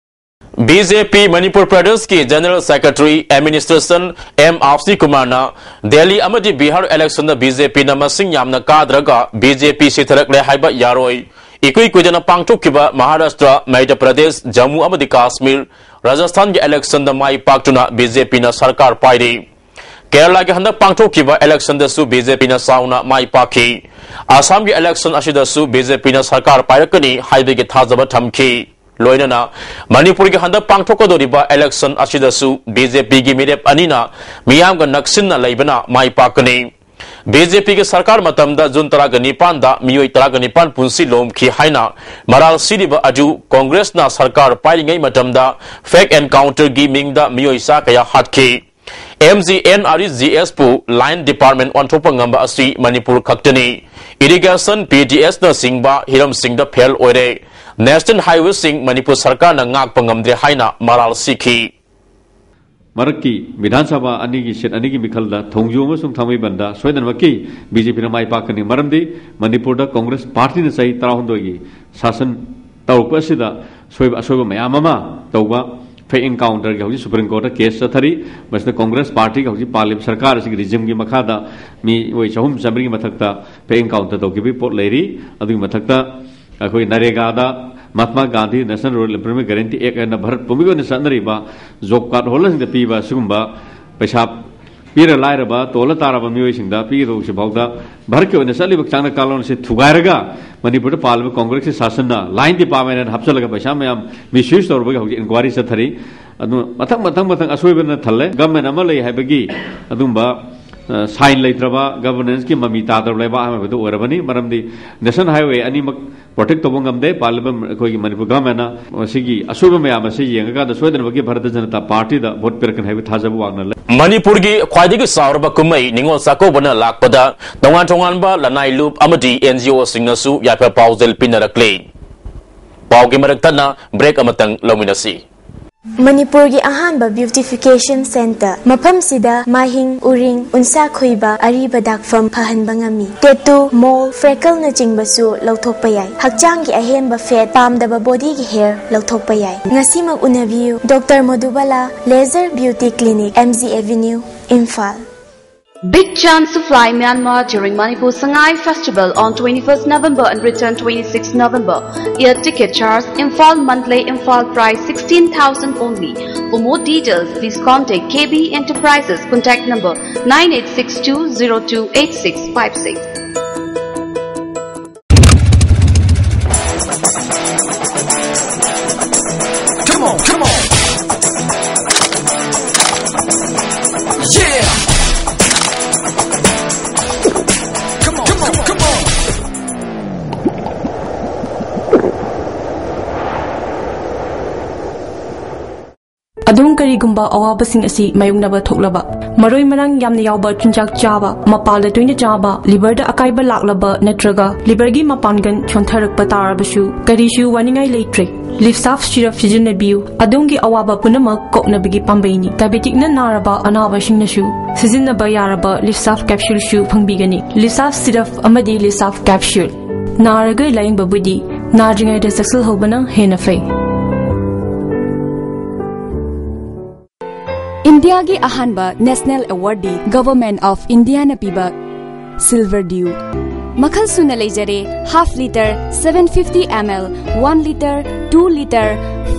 BJP ꯃꯅꯤꯄꯨꯔ ꯄ꯭ꯔꯗꯦꯁꯀꯤ General Secretary Administration M ꯑꯥꯞꯁꯤ ꯀꯨꯃꯥꯔꯅ ꯗꯦꯜꯂꯤ ꯑꯃꯗꯤ ꯕꯤꯍꯥꯔ electionꯗ BJPꯅ ꯃꯁꯤꯡ ꯌꯥꯝꯅ ꯀꯥꯗ꯭ꯔꯒ BJP ꯁꯤꯊꯔꯛꯂꯦ ꯍꯥꯏꯕ ꯌꯥꯔꯣꯏ꯫ ꯏꯀꯨꯏ ꯀꯨꯏꯗꯅ ꯄꯥꯡꯊꯣꯛꯈꯤꯕ ꯃꯍꯥꯔꯥꯁꯇ꯭ꯔ, ꯃꯙ꯭ꯌ ꯄ꯭ꯔꯗꯦꯁ, ꯖꯝꯃꯨ ꯑꯃꯗꯤ ꯀꯥꯁꯃꯤꯔ, ꯔꯥꯖꯁꯊꯥꯟꯒꯤ electionꯗ ꯃꯥꯏ ꯄꯥꯛꯇꯨꯅ BJPꯅ ꯁꯔꯀꯥꯔ ꯄꯥꯏꯔꯤ꯫ ꯀꯦꯔꯂꯥꯒꯤ ꯍꯟꯗꯛ ꯄꯥꯡꯊꯣꯛꯈꯤꯕ electionꯗꯁꯨ BJPꯅ ꯆꯥꯎꯅ ꯃꯥꯏ ꯄꯥꯛꯈꯤ꯫ ꯑꯁꯥꯝꯒꯤ election ꯑꯁꯤꯗꯁꯨ BJPꯅ ꯁꯔꯀꯥꯔ ꯄꯥꯏꯔꯛꯀꯅꯤ ꯍꯥꯏꯕꯒꯤ ꯊꯥꯖꯕ ꯊꯝꯈꯤ꯫ ꯂꯣꯏꯅꯅ ꯃꯅꯤꯄꯨꯔꯒꯤ ꯍꯟꯗꯛ ꯄꯥꯡꯊꯣꯛꯀꯗꯧꯔꯤꯕ election ꯑꯁꯤꯗꯁꯨ BJPꯒꯤ ꯃꯤꯔꯦꯞ ꯑꯅꯤꯅ ꯃꯤꯌꯥꯝꯒ ꯅꯛꯁꯤꯟꯅ ꯂꯩꯕꯅ ꯃꯥꯏ ꯄꯥꯛꯀꯅꯤ꯫ BJPꯒꯤ ꯁꯔꯀꯥꯔ ꯃꯇꯝꯗ ꯖꯨꯟ ꯇꯔꯥꯒ ꯅꯤꯄꯥꯟꯗ ꯃꯤꯑꯣꯏ ꯇꯔꯥꯒ ꯅꯤꯄꯥꯟ ꯄꯨꯟꯁꯤ ꯂꯣꯝꯈꯤ ꯍꯥꯏꯅ ꯃꯔꯥꯜ ꯁꯤꯔꯤꯕ ꯑꯗꯨ ꯀꯣꯡꯒ꯭ꯔꯦꯁꯅ ꯁꯔꯀꯥꯔ ꯄꯥꯏꯔꯤꯉꯩ ꯃꯇꯝꯗ fake encounterꯒꯤ ꯃꯤꯡꯗ ꯃꯤꯑꯣꯏ ꯆꯥ ꯀꯌꯥ ꯍꯥꯠꯈꯤ꯫ MGNREGSꯄꯨ line department ꯑꯣꯟꯊꯣꯛꯄ ꯉꯝꯕ ꯑꯁꯤ ꯃꯅꯤꯄꯨꯔ ꯈꯛꯇꯅꯤ꯫ Irrigation, PDSꯅꯆꯤꯡꯕ ꯍꯤꯔꯝꯁꯤꯡꯗ fail ꯑꯣꯏꯔꯦ꯫ National highwayꯁꯤꯡ ꯃꯅꯤꯄꯨꯔ ꯁꯔꯀꯥꯔꯅ ꯉꯥꯛꯄ ꯉꯝꯗ꯭ꯔꯦ ꯍꯥꯏꯅ ꯃꯔꯥꯜ ꯁꯤꯈꯤ꯫ ꯃꯔꯛꯀꯤ ꯕꯤꯙꯥꯟ ꯁꯚꯥ ꯑꯅꯤꯒꯤ seat ꯑꯅꯤꯒꯤ ꯃꯤꯈꯜꯗ ꯊꯣꯡꯖꯨ ꯑꯃꯁꯨꯡ ꯊꯥꯡꯃꯩꯕꯟꯗ ꯁꯣꯏꯗꯅꯃꯛꯀꯤ BJPꯅ ꯃꯥꯏ ꯄꯥꯛꯀꯅꯤ꯫ ꯃꯔꯝꯗꯤ ꯃꯅꯤꯄꯨꯔꯗ ꯀꯣꯡꯒ꯭ꯔꯦꯁ ꯄꯥꯔꯇꯤꯅ ꯆꯍꯤ ꯇꯔꯥꯍꯨꯝꯗꯣꯏꯒꯤ ꯁꯥꯁꯟ ꯇꯧꯔꯛꯄ ꯑꯁꯤꯗ ꯁꯣꯏꯕ ꯑꯁꯣꯏꯕ ꯃꯌꯥꯝ ꯑꯃ ꯇꯧꯕ, fake encounterꯒꯤ ꯍꯧꯖꯤꯛ Supreme Courtꯇ case ꯆꯠꯊꯔꯤ꯫ ꯃꯁꯤꯗ ꯀꯣꯡꯒ꯭ꯔꯦꯁ ꯄꯥꯔꯇꯤꯒ ꯍꯧꯖꯤꯛ ꯄꯥꯜꯂꯤꯕ ꯁꯔꯀꯥꯔ ꯑꯁꯤꯒꯤ regimeꯒꯤ ꯃꯈꯥꯗ ꯃꯤꯑꯣꯏ ꯆꯍꯨꯝ ꯆꯥꯃꯔꯤꯒꯤ ꯃꯊꯛꯇ fake encounter ꯇꯧꯈꯤꯕꯒꯤ ꯄꯣꯠ ꯂꯩꯔꯤ꯫ ꯑꯗꯨꯒꯤ ꯃꯊꯛꯇ ꯑꯩꯈꯣꯏ ꯅꯔꯦꯒꯥꯗ, Mahatma Gandhi National Rural Employment Guarantee Act ꯍꯥꯏꯅ ꯚꯥꯔꯠ ꯄꯨꯝꯕꯒꯤ ꯑꯣꯏꯅ ꯆꯠꯅꯔꯤꯕ job card holderꯁꯤꯡꯗ ꯄꯤꯕ ꯁꯤꯒꯨꯝꯕ ꯄꯩꯁꯥ ꯄꯤꯔ ꯂꯥꯏꯔꯕ, ꯇꯣꯜꯂ ꯇꯥꯔꯕ ꯃꯤꯑꯣꯏꯁꯤꯡꯗ ꯄꯤꯒꯗꯧꯕꯁꯤ ꯐꯥꯎꯗ ꯚꯥꯔꯠꯀꯤ ꯑꯣꯏꯅ ꯆꯠꯂꯤꯕ ꯆꯥꯡꯅ ꯀꯥꯡꯂꯣꯟ ꯑꯁꯤ ꯊꯨꯒꯥꯏꯔꯒ ꯃꯅꯤꯄꯨꯔꯗ ꯄꯥꯜꯂꯤꯕ ꯀꯣꯡꯒ꯭ꯔꯦꯁꯀꯤ ꯁꯥꯁꯟꯅ line department ꯍꯥꯏꯅ ꯍꯥꯞꯆꯤꯜꯂꯒ ꯄꯩꯁꯥ ꯃꯌꯥꯝ misuse ꯇꯧꯔꯨꯕꯒꯤ ꯍꯧꯖꯤꯛ inquiry ꯆꯠꯊꯔꯤ꯫ ꯑꯗꯨ ꯃꯊꯪ, ꯃꯊꯪ, ꯃꯊꯪ ꯑꯁꯣꯏꯕꯅ ꯊꯜꯂꯦ꯫ Government ꯑꯃ ꯂꯩ ꯍꯥꯏꯕꯒꯤ ꯑꯗꯨꯒꯨꯝꯕ, ꯑ, sign ꯂꯩꯇ꯭ꯔꯕ, governanceꯀꯤ ꯃꯃꯤ ꯇꯥꯗ꯭ꯔꯕ ꯂꯩꯕꯥꯛ ꯑꯃ ꯍꯥꯏꯕꯗꯨ ꯑꯣꯏꯔꯕꯅꯤ꯫ ꯃꯔꯝꯗꯤ National Highway ꯑꯅꯤꯃꯛ protect ꯇꯧꯕ ꯉꯝꯗꯦ꯫ ꯄꯥꯜꯂꯤꯕ ꯑꯩꯈꯣꯏꯒꯤ ꯃꯅꯤꯄꯨꯔ governmentꯅ ꯃꯁꯤꯒꯤ ꯑꯁꯣꯏꯕ ꯃꯌꯥꯝ ꯑꯁꯤ ꯌꯦꯡꯉꯀꯥꯟꯗ ꯁꯣꯏꯗꯅꯃꯛꯀꯤ ꯚꯥꯔꯇꯤꯌ ꯖꯅꯇꯥ ꯄꯥꯔꯇꯤꯗ vote ꯄꯤꯔꯛꯀꯅꯤ ꯍꯥꯏꯕ ꯊꯥꯖꯕ ꯋꯥꯡꯅ ꯂꯩ꯫ ꯃꯅꯤꯄꯨꯔꯒꯤ ꯈ꯭ꯋꯥꯏꯗꯒꯤ ꯆꯥꯎꯔꯕ ꯀꯨꯝꯍꯩ ꯅꯤꯉꯣꯜ ꯆꯥꯛꯀꯧꯕꯅ ꯂꯥꯛꯄꯗ ꯇꯣꯉꯥꯟ ꯇꯣꯉꯥꯟꯕ ꯂꯅꯥꯏ ꯂꯨꯞ ꯑꯃꯗꯤ NGO ꯁꯤꯡꯅꯁꯨ ꯌꯥꯏꯐ ꯄꯥꯎꯖꯦꯜ ꯄꯤꯅꯔꯛꯂꯤ꯫ ꯄꯥꯎꯒꯤ ꯃꯔꯛ ꯊꯠꯅ break ꯑꯃꯇꯪ ꯂꯧꯃꯤꯟꯅꯁꯤ꯫ ꯃꯅꯤꯄꯨꯔꯒꯤ ꯑꯍꯥꯟꯕ beautification centre꯫ ꯃꯐꯝꯁꯤꯗ ꯃꯥꯍꯤꯡ, ꯎꯔꯤꯡ, ꯎꯟꯁꯥ ꯈꯨꯏꯕ, ꯑꯔꯤꯕ ꯗꯥꯛꯐꯝ ꯐꯍꯟꯕ ꯉꯝꯃꯤ꯫ Tattoo, mole, freckleꯅꯆꯤꯡꯕꯁꯨ ꯂꯧꯊꯣꯛꯄ ꯌꯥꯏ꯫ ꯍꯛꯆꯥꯡꯒꯤ ꯑꯍꯦꯟꯕ fat, ꯄꯥꯝꯗꯕ bodyꯒꯤ hair ꯂꯧꯊꯣꯛꯄ ꯌꯥꯏ꯫ ꯉꯁꯤꯃꯛ ꯎꯅꯕꯤꯌꯨ꯫ Doctor ꯃꯣꯗꯨꯕꯥꯂꯥ, Laser Beauty Clinic, M G Avenue, Imphal. Big chance to fly Myanmar during Manipur Sangai Festival on twenty-first November and return twenty-sixth November. Air ticket charge, Imphal Mandalay, Imphal price sixteen thousand only. For more details, please contact K B Enterprises, contact number nine eight six two zero two eight six five six. Come on, come on. Yeah. Come on, come on, come on. ꯑꯗꯣꯝ ꯀꯔꯤꯒꯨꯝꯕ ꯑꯋꯥꯕꯁꯤꯡ ꯑꯁꯤ ꯃꯥꯌꯣꯛꯅꯕ ꯊꯣꯛꯂꯕ, ꯃꯔꯣꯏ ꯃꯔꯥꯡ ꯌꯥꯝꯅ ꯌꯥꯎꯕ ꯆꯤꯟꯖꯥꯛ ꯆꯥꯕ, ꯃꯄꯥꯜꯗ ꯇꯣꯏꯅ ꯆꯥꯕ, liverꯗ ꯑꯀꯥꯏꯕ ꯂꯥꯛꯂꯕ ꯅꯠꯇ꯭ꯔꯒ liverꯒꯤ ꯃꯄꯥꯡꯒꯜ ꯁꯣꯟꯊꯔꯛꯄ ꯇꯥꯔꯕꯁꯨ ꯀꯔꯤꯁꯨ ꯋꯥꯅꯤꯡꯉꯥꯏ ꯂꯩꯇ꯭ꯔꯦ꯫ Lifsaf syrup ꯁꯤꯖꯤꯟꯅꯕꯤꯌꯨ, ꯑꯗꯣꯝꯒꯤ ꯑꯋꯥꯕ ꯄꯨꯝꯅꯃꯛ ꯀꯣꯛꯅꯕꯒꯤ ꯄꯥꯝꯕꯩꯅꯤ꯫ Diabeticꯅ ꯅꯥꯔꯕ ꯑꯅꯥꯕꯁꯤꯡꯅꯁꯨ ꯁꯤꯖꯤꯟꯅꯕ ꯌꯥꯔꯕ Lifsaf capsuleꯁꯨ ꯐꯪꯕꯤꯒꯅꯤ꯫ Lifsaf syrup ꯑꯃꯗꯤ Lifsaf capsule꯫ ꯅꯥꯔꯒ ꯂꯥꯌꯦꯡꯕꯕꯨꯗꯤ ꯅꯥꯗ꯭ꯔꯤꯉꯩꯗ ꯆꯦꯛꯁꯤꯜꯍꯧꯕꯅ ꯍꯦꯟꯅ ꯐꯩ꯫ ꯏꯟꯗꯤꯌꯥꯒꯤ ꯑꯍꯥꯟꯕ national awardꯗꯤ Government of Indiaꯅ ꯄꯤꯕ Silver Dew꯫ ꯃꯈꯜ ꯁꯨꯅ ꯂꯩꯖꯔꯦ, half litre, seven fifty ml, one litre, two litre,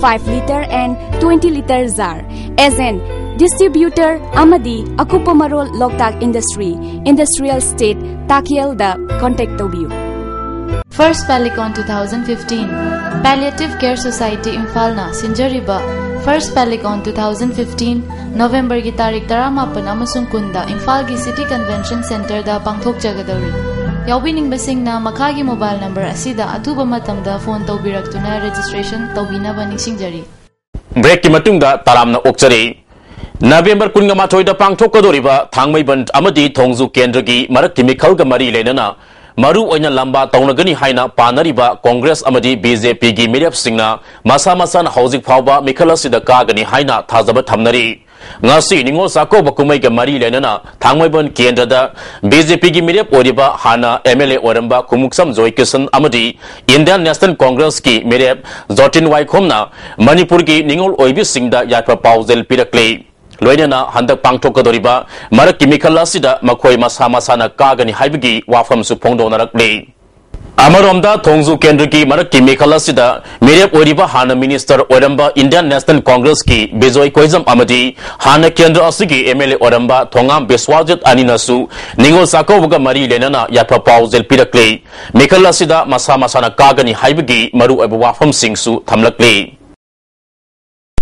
five litre and twenty litre jar꯫ Agent, distributor ꯑꯃꯗꯤ ꯑꯀꯨꯞꯄ ꯃꯔꯣꯜ ꯂꯣꯛꯇꯥꯛ Industry, Industrial Estate, ꯇꯥꯀꯤꯌꯦꯜꯗ contact ꯇꯧꯕꯤꯌꯨ꯫ First Palikon two thousand fifteen, Palliative Care Society ꯏꯝꯐꯥꯜꯅ ꯁꯤꯟꯖꯔꯤꯕ First Palikon two thousand fifteen Novemberꯒꯤ ꯇꯥꯔꯤꯛ ꯇꯔꯥꯃꯥꯄꯟ ꯑꯃꯁꯨꯡ ꯀꯨꯟꯗ ꯏꯝꯐꯥꯜꯒꯤ City Convention Centreꯗ ꯄꯥꯡꯊꯣꯛꯆꯒꯗꯧꯔꯤ꯫ ꯌꯥꯎꯕꯤꯅꯤꯡꯕꯁꯤꯡꯅ ꯃꯈꯥꯒꯤ mobile number ꯑꯁꯤꯗ ꯑꯊꯨꯕ ꯃꯇꯝꯗ phone ꯇꯧꯕꯤꯔꯛꯇꯨꯅ registration ꯇꯧꯕꯤꯅꯕ ꯅꯤꯡꯁꯤꯡꯖꯔꯤ꯫ Breakꯀꯤ ꯃꯇꯨꯡꯗ ꯇꯔꯥꯝꯅ ꯑꯣꯛꯆꯔꯤ꯫ ꯅꯕꯦꯝꯕꯔ ꯀꯨꯟꯃꯥꯊꯣꯏꯗ ꯄꯥꯡꯊꯣꯛꯀꯗꯧꯔꯤꯕ ꯊꯥꯡꯃꯩꯕꯟ ꯑꯃꯗꯤ ꯊꯣꯡꯖꯨ ꯀꯦꯟꯗ꯭ꯔꯒꯤ ꯃꯔꯛꯀꯤ ꯃꯤꯈꯜꯒ ꯃꯔꯤ ꯂꯩꯅꯅ ꯃꯔꯨ ꯑꯣꯏꯅ ꯂꯝꯕꯥ ꯇꯧꯅꯒꯅꯤ ꯍꯥꯏꯅ ꯄꯥꯅꯔꯤꯕ ꯀꯣꯡꯒ꯭ꯔꯦꯁ ꯑꯃꯗꯤ ꯕꯤꯖꯦꯄꯤꯒꯤ ꯃꯤꯔꯦꯞꯁꯤꯡꯅ ꯃꯁꯥ ꯃꯁꯥꯅ ꯍꯧꯖꯤꯛ ꯐꯥꯎꯕ ꯃꯤꯈꯜ ꯑꯁꯤꯗ ꯀꯥꯒꯅꯤ ꯍꯥꯏꯅ ꯊꯥꯖꯕ ꯊꯝꯅꯔꯤ꯫ ꯉꯁꯤ ꯅꯤꯉꯣꯜ ꯆꯥꯛꯀꯧꯕ ꯀꯨꯝꯍꯩꯒ ꯃꯔꯤ ꯂꯩꯅꯅ ꯊꯥꯡꯃꯩꯕꯟ ꯀꯦꯟꯗ꯭ꯔꯗ ꯕꯤꯖꯦꯄꯤꯒꯤ ꯃꯤꯔꯦꯞ ꯑꯣꯏꯔꯤꯕ ꯍꯥꯟꯅ ꯑꯦꯝ ꯑꯦꯜ ꯑꯦ ꯑꯣꯏꯔꯝꯕ ꯈꯨꯃꯨꯛꯁꯝ ꯖꯣꯏꯀꯤꯁꯟ ꯑꯃꯗꯤ ꯏꯟꯗꯤꯌꯟ ꯅꯦꯁꯅꯦꯜ ꯀꯣꯡꯒ꯭ꯔꯦꯁꯀꯤ ꯃꯤꯔꯦꯞ ꯖꯣꯇꯤꯟ ꯋꯥꯏꯈꯣꯝꯅ ꯃꯅꯤꯄꯨꯔꯒꯤ ꯅꯤꯉꯣꯜ ꯑꯣꯏꯕꯤꯁꯤꯡꯗ ꯌꯥꯏꯐ ꯄꯥꯎꯖꯦꯜ ꯄꯤꯔꯛꯂꯤ꯫ ꯂꯣꯏꯅꯅ ꯍꯟꯗꯛ ꯄꯥꯡꯊꯣꯛꯀꯗꯧꯔꯤꯕ ꯃꯔꯛꯀꯤ ꯃꯤꯈꯜ ꯑꯁꯤꯗ ꯃꯈꯣꯏ ꯃꯁꯥ ꯃꯁꯥꯅ ꯀꯥꯒꯅꯤ ꯍꯥꯏꯕꯒꯤ ꯋꯥꯐꯝꯁꯨ ꯐꯣꯡꯗꯣꯛꯅꯔꯛꯂꯤ꯫ ꯑꯃꯔꯣꯝꯗ ꯊꯣꯡꯖꯨ ꯀꯦꯟꯗ꯭ꯔꯒꯤ ꯃꯔꯛꯀꯤ ꯃꯤꯈꯜ ꯑꯁꯤꯗ ꯃꯤꯔꯦꯞ ꯑꯣꯏꯔꯤꯕ ꯍꯥꯟꯅ ꯃꯤꯅꯤꯁꯇꯔ ꯑꯣꯏꯔꯝꯕ ꯏꯟꯗꯤꯌꯟ ꯅꯦꯁꯅꯦꯜ ꯀꯣꯡꯒ꯭ꯔꯦꯁꯀꯤ ꯕꯤꯖꯣꯏ ꯀꯣꯏꯖꯝ ꯑꯃꯗꯤ ꯍꯥꯟꯅ ꯀꯦꯟꯗ꯭ꯔ ꯑꯁꯤꯒꯤ ꯑꯦꯝ ꯑꯦꯜ ꯑꯦ ꯑꯣꯏꯔꯝꯕ ꯊꯣꯉꯥꯝ ꯕꯤꯁ꯭ꯋꯥꯖꯤꯠ ꯑꯅꯤꯅꯁꯨ ꯅꯤꯉꯣꯜ ꯆꯥꯛꯀꯧꯕꯒ ꯃꯔꯤ ꯂꯩꯅꯅ ꯌꯥꯏꯐ ꯄꯥꯎꯖꯦꯜ ꯄꯤꯔꯛꯂꯤ꯫ ꯃꯤꯈꯜ ꯑꯁꯤꯗ ꯃꯁꯥ ꯃꯁꯥꯅ ꯀꯥꯒꯅꯤ ꯍꯥꯏꯕꯒꯤ ꯃꯔꯨꯑꯣꯏꯕ ꯋꯥꯐꯝꯁꯤꯡꯁꯨ ꯊꯝꯂꯛꯂꯤ꯫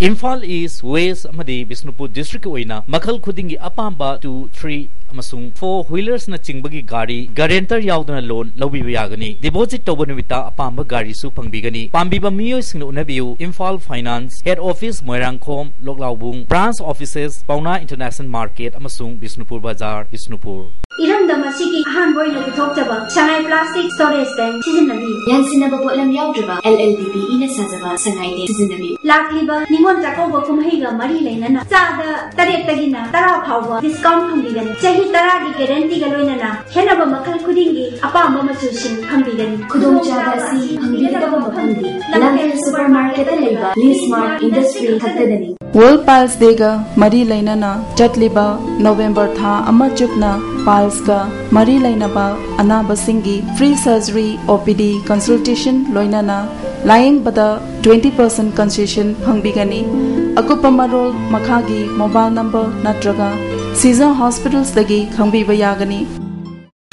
ꯏꯝꯐꯥꯜ ꯏꯁ꯭ꯠ, ꯋꯦꯁ꯭ꯠ ꯑꯃꯗꯤ ꯕꯤꯁꯅꯨꯄꯨꯔ ꯗꯤꯁꯇ꯭ꯔꯤꯛꯀꯤ ꯑꯣꯏꯅ ꯃꯈꯜ ꯈꯨꯗꯤꯡꯒꯤ ꯑꯄꯥꯝꯕ two, three ꯑꯃꯁꯨꯡ four wheelers ꯅꯆꯤꯡꯕꯒꯤ ꯒꯥꯔꯤ guarantor ꯌꯥꯎꯗꯅ loan ꯂꯧꯕꯤꯕ ꯌꯥꯒꯅꯤ꯫ Deposit ꯇꯧꯕ ꯅꯨꯃꯤꯠꯇ ꯑꯄꯥꯝꯕ ꯒꯥꯔꯤꯁꯨ ꯐꯪꯕꯤꯒꯅꯤ꯫ ꯄꯥꯝꯕꯤꯕ ꯃꯤꯑꯣꯏꯁꯤꯡꯅ ꯎꯅꯕꯤꯌꯨ, Imphal finance, head office Moirangkhom, ꯂꯣꯛꯂꯥꯎꯕꯨꯡ, branch offices ꯄꯥꯎꯅꯥ International Market ꯑꯃꯁꯨꯡ ꯕꯤꯁꯅꯨꯄꯨꯔ ꯕꯖꯥꯔ, ꯕꯤꯁꯅꯨꯄꯨꯔ꯫ ꯏꯔꯝꯗꯝ ꯑꯁꯤꯒꯤ ꯑꯍꯥꯟꯕ ꯑꯣꯏꯅ ꯄꯨꯊꯣꯛꯆꯕ ꯁꯉꯥꯏ plastic storage tank ꯁꯤꯖꯤꯟꯅꯕꯤꯌꯨ꯫ ꯌꯥꯟꯁꯤꯟꯅꯕ ꯄꯣꯠꯂꯝ ꯌꯥꯎꯗ꯭ꯔꯕ L L D P ꯏꯅ ꯁꯥꯖꯕ ꯁꯉꯥꯏ tank ꯁꯤꯖꯤꯟꯅꯕꯤꯌꯨ꯫ ꯂꯥꯛꯂꯤꯕ ꯅꯤꯉꯣꯜ ꯆꯥꯛꯀꯧꯕ ꯀꯨꯝꯍꯩꯒ ꯃꯔꯤ ꯂꯩꯅꯅ ꯆꯥꯗ ꯇꯔꯦꯠꯇꯒꯤꯅ ꯇꯔꯥ ꯐꯥꯎꯕ discount ꯐꯪꯕꯤꯒꯅꯤ꯫ ꯆꯍꯤ ꯇꯔꯥꯒꯤ guarantee ꯒ ꯂꯣꯏꯅꯅ ꯈꯦꯠꯅꯕ ꯃꯈꯜ ꯈꯨꯗꯤꯡꯒꯤ ꯑꯄꯥꯝꯕ ꯃꯆꯨꯁꯤꯡ ꯐꯪꯕꯤꯒꯅꯤ꯫ ꯈꯨꯗꯣꯡꯆꯥꯕ ꯑꯁꯤ ꯐꯪꯕꯤꯒꯗꯕ ꯃꯐꯝꯗꯤ ꯂꯝꯐꯦꯜ supermarket ꯇ ꯂꯩꯕ Lee Smart Industry ꯈꯛꯇꯗꯅꯤ꯫ World Piles Day ꯒ ꯃꯔꯤ ꯂꯩꯅꯅ ꯆꯠꯂꯤꯕ ꯅꯣꯕꯦꯝꯕꯔ ꯊꯥ ꯑꯃ ꯆꯨꯞꯅ piles ꯀ ꯃꯔꯤ ꯂꯩꯅꯕ ꯑꯅꯥꯕꯁꯤꯡꯒꯤ free surgery, O P D consultation ꯂꯣꯏꯅꯅ ꯂꯥꯌꯦꯡꯕꯗ twenty percent concession ꯐꯪꯕꯤꯒꯅꯤ꯫ ꯑꯀꯨꯞꯄ ꯃꯔꯣꯜ ꯃꯈꯥꯒꯤ mobile number ꯅꯠꯇ꯭ꯔꯒ Season Hospitals ꯇꯒꯤ ꯈꯪꯕꯤꯕ ꯌꯥꯒꯅꯤ꯫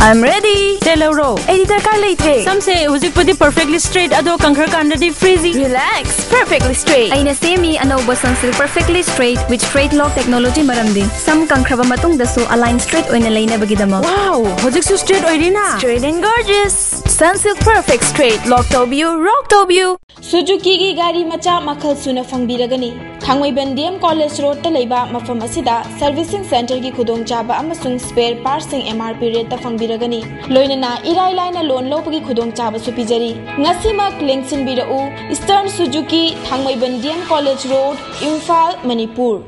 I'm ready꯫ ꯇꯦꯜꯍꯧꯔꯣ, ꯑꯩꯗꯤ ꯗꯔꯀꯥꯔ ꯂꯩꯇ꯭ꯔꯦ꯫ ꯁꯝꯁꯦ ꯍꯧꯖꯤꯛꯄꯨꯗꯤ perfectly straight, ꯑꯗꯣ ꯀꯪꯈ꯭ꯔꯀꯥꯟꯗꯗꯤ frizzy꯫ Relax, perfectly straight꯫ ꯑꯩꯅ ꯁꯦꯝꯃꯤ ꯑꯅꯧꯕ Sunsilk Perfectly Straight with Straight Lock Technology, ꯃꯔꯝꯗꯤ ꯁꯝ ꯀꯪꯈ꯭ꯔꯕ ꯃꯇꯨꯡꯗꯁꯨ align straight ꯑꯣꯏꯅ ꯂꯩꯅꯕꯒꯤꯗꯃꯛ꯫ Wow, ꯍꯧꯖꯤꯛꯁꯨ straight ꯑꯣꯏꯔꯤꯅ? Straight and gorgeous꯫ Sunsilk Perfect Straight Lock ꯇꯧꯕꯤꯌꯨ, rock ꯇꯧꯕꯤꯌꯨ꯫ ꯁꯨꯖꯨꯀꯤꯒꯤ ꯒꯥꯔꯤ ꯃꯆꯥ ꯃꯈꯜ ꯁꯨꯅ ꯐꯪꯕꯤꯔꯒꯅꯤ꯫ ꯊꯥꯡꯃꯩꯕꯟ ꯗꯤ ꯑꯦꯝ ꯀꯣꯂꯦꯖ ꯔꯣꯗꯇ ꯂꯩꯕ ꯃꯐꯝ ꯑꯁꯤꯗ ꯁꯔꯚꯤꯁꯤꯡ ꯁꯦꯟꯇꯔꯒꯤ ꯈꯨꯗꯣꯡꯆꯥꯕ ꯑꯃꯁꯨꯡ ꯁ꯭ꯄꯦꯌꯔ ꯄꯥꯔꯠꯁꯤꯡ ꯑꯦꯝ ꯑꯥꯔ ꯄꯤ ꯔꯦꯠꯇ ꯐꯪꯕꯤꯔꯒꯅꯤ꯫ ꯂꯣꯏꯅꯅ ꯏꯔꯥꯏ ꯂꯥꯏꯅ ꯂꯣꯟ ꯂꯧꯕꯒꯤ ꯈꯨꯗꯣꯡꯆꯥꯕꯁꯨ ꯄꯤꯖꯔꯤ꯫ ꯉꯁꯤꯃꯛ ꯂꯦꯡꯁꯤꯟꯕꯤꯔꯛꯎ, eastern Suzuki, Thangmeiband D M college road, Imphal, Manipur.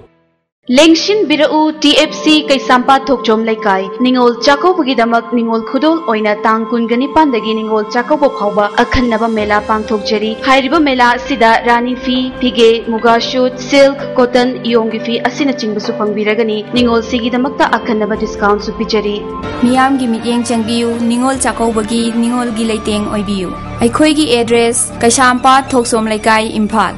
ꯂꯦꯡꯁꯤꯟꯕꯤꯔꯛꯎ, ꯇꯤ ꯑꯦꯐ ꯁꯤ ꯀꯩꯁꯥꯝꯄꯥꯠ ꯊꯣꯛꯆꯣꯝ ꯂꯩꯀꯥꯏ꯫ ꯅꯤꯉꯣꯜ ꯆꯥꯛꯀꯧꯕꯒꯤꯗꯃꯛ ꯅꯤꯉꯣꯜ ꯈꯨꯗꯣꯜ ꯑꯣꯏꯅ ꯇꯥꯡ ꯀꯨꯟꯒ ꯅꯤꯄꯥꯟꯗꯒꯤ ꯅꯤꯉꯣꯜ ꯆꯥꯛꯀꯧꯕ ꯐꯥꯎꯕ ꯑꯈꯟꯅꯕ ꯃꯦꯂꯥ ꯄꯥꯡꯊꯣꯛꯆꯔꯤ꯫ ꯍꯥꯏꯔꯤꯕ ꯃꯦꯂꯥ ꯑꯁꯤꯗ ꯔꯥꯅꯤ ꯐꯤ, ꯐꯤꯒꯦ, ꯃꯨꯒꯥ ꯁꯨꯠ, ꯁꯤꯜꯛ, ꯀꯣꯇꯟ, ꯏꯌꯣꯡꯒꯤ ꯐꯤ ꯑꯁꯤꯅꯆꯤꯡꯕꯁꯨ ꯐꯪꯕꯤꯔꯒꯅꯤ꯫ ꯅꯤꯉꯣꯜꯁꯤꯒꯤꯗꯃꯛꯇ ꯑꯈꯟꯅꯕ ꯗꯤꯁꯀꯥꯎꯟꯁꯨ ꯄꯤꯖꯔꯤ꯫ ꯃꯤꯌꯥꯝꯒꯤ ꯃꯤꯠꯌꯦꯡ ꯆꯪꯕꯤꯌꯨ, ꯅꯤꯉꯣꯜ ꯆꯥꯛꯀꯧꯕꯒꯤ ꯅꯤꯉꯣꯜꯒꯤ ꯂꯩꯇꯦꯡ ꯑꯣꯏꯕꯤꯌꯨ꯫ ꯑꯩꯈꯣꯏꯒꯤ ꯑꯦꯗ꯭ꯔꯦꯁ, ꯀꯩꯁꯥꯝꯄꯥꯠ ꯊꯣꯛꯆꯣꯝ ꯂꯩꯀꯥꯏ, ꯏꯝꯐꯥꯜ꯫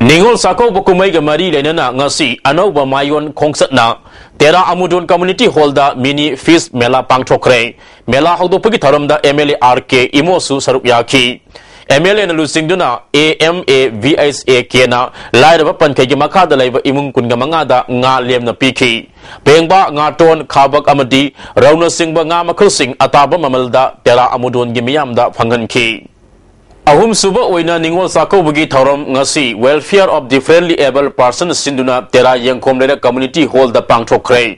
ꯅꯤꯉꯣꯜ ꯆꯥꯛꯀꯧꯕ ꯀꯨꯝꯍꯩꯒ ꯃꯔꯤ ꯂꯩꯅꯅ ꯉꯁꯤ ꯑꯅꯧꯕ ꯃꯥꯏꯌꯣꯟ ꯈꯣꯡꯆꯠꯅ ꯇꯦꯔꯥ ꯑꯃꯨꯗꯣꯟ ꯀꯝꯃ꯭ꯌꯨꯅꯤꯇꯤ ꯍꯣꯜꯗ ꯃꯤꯅꯤ ꯐꯤꯁ ꯃꯦꯂꯥ ꯄꯥꯡꯊꯣꯛꯈ꯭ꯔꯦ꯫ ꯃꯦꯂꯥ ꯍꯧꯗꯣꯛꯄꯒꯤ ꯊꯧꯔꯝꯗ M L A R K ꯏꯃꯣꯁꯨ ꯁꯔꯨꯛ ꯌꯥꯈꯤ꯫ ꯑꯦꯝ ꯑꯦꯜ ꯑꯦꯅ ꯂꯨꯆꯤꯡꯗꯨꯅ A M A V H A ꯀꯦꯅ ꯂꯥꯏꯔꯕ ꯄꯟꯈꯩꯒꯤ ꯃꯈꯥꯗ ꯂꯩꯕ ꯏꯃꯨꯡ ꯀꯨꯟꯒ ꯃꯉꯥꯗ ꯉꯥ ꯂꯦꯝꯅ ꯄꯤꯈꯤ꯫ ꯄꯦꯡꯕꯥ, ꯉꯥꯇꯣꯟ, ꯈꯥꯕꯛ ꯑꯃꯗꯤ ꯔꯧꯅꯆꯤꯡꯕ ꯉꯥ ꯃꯈꯜꯁꯤꯡ ꯑꯇꯥꯕ ꯃꯃꯜꯗ ꯇꯦꯔꯥ ꯑꯃꯨꯗꯣꯟꯒꯤ ꯃꯤꯌꯥꯝꯗ ꯐꯪꯍꯟꯈꯤ꯫ ꯑꯍꯨꯝꯁꯨꯕ ꯑꯣꯏꯅ ꯅꯤꯉꯣꯜ ꯆꯥꯛꯀꯧꯕꯒꯤ ꯊꯧꯔꯝ ꯉꯁꯤ Welfare of Differently Abled Person ꯁꯤꯟꯗꯨꯅ ꯇꯦꯔꯥ ꯌꯦꯡꯈꯣꯝ ꯂꯩꯔꯛ ꯀꯝꯃ꯭ꯌꯨꯅꯤꯇꯤ ꯍꯣꯜꯗ ꯄꯥꯡꯊꯣꯛꯈ꯭ꯔꯦ꯫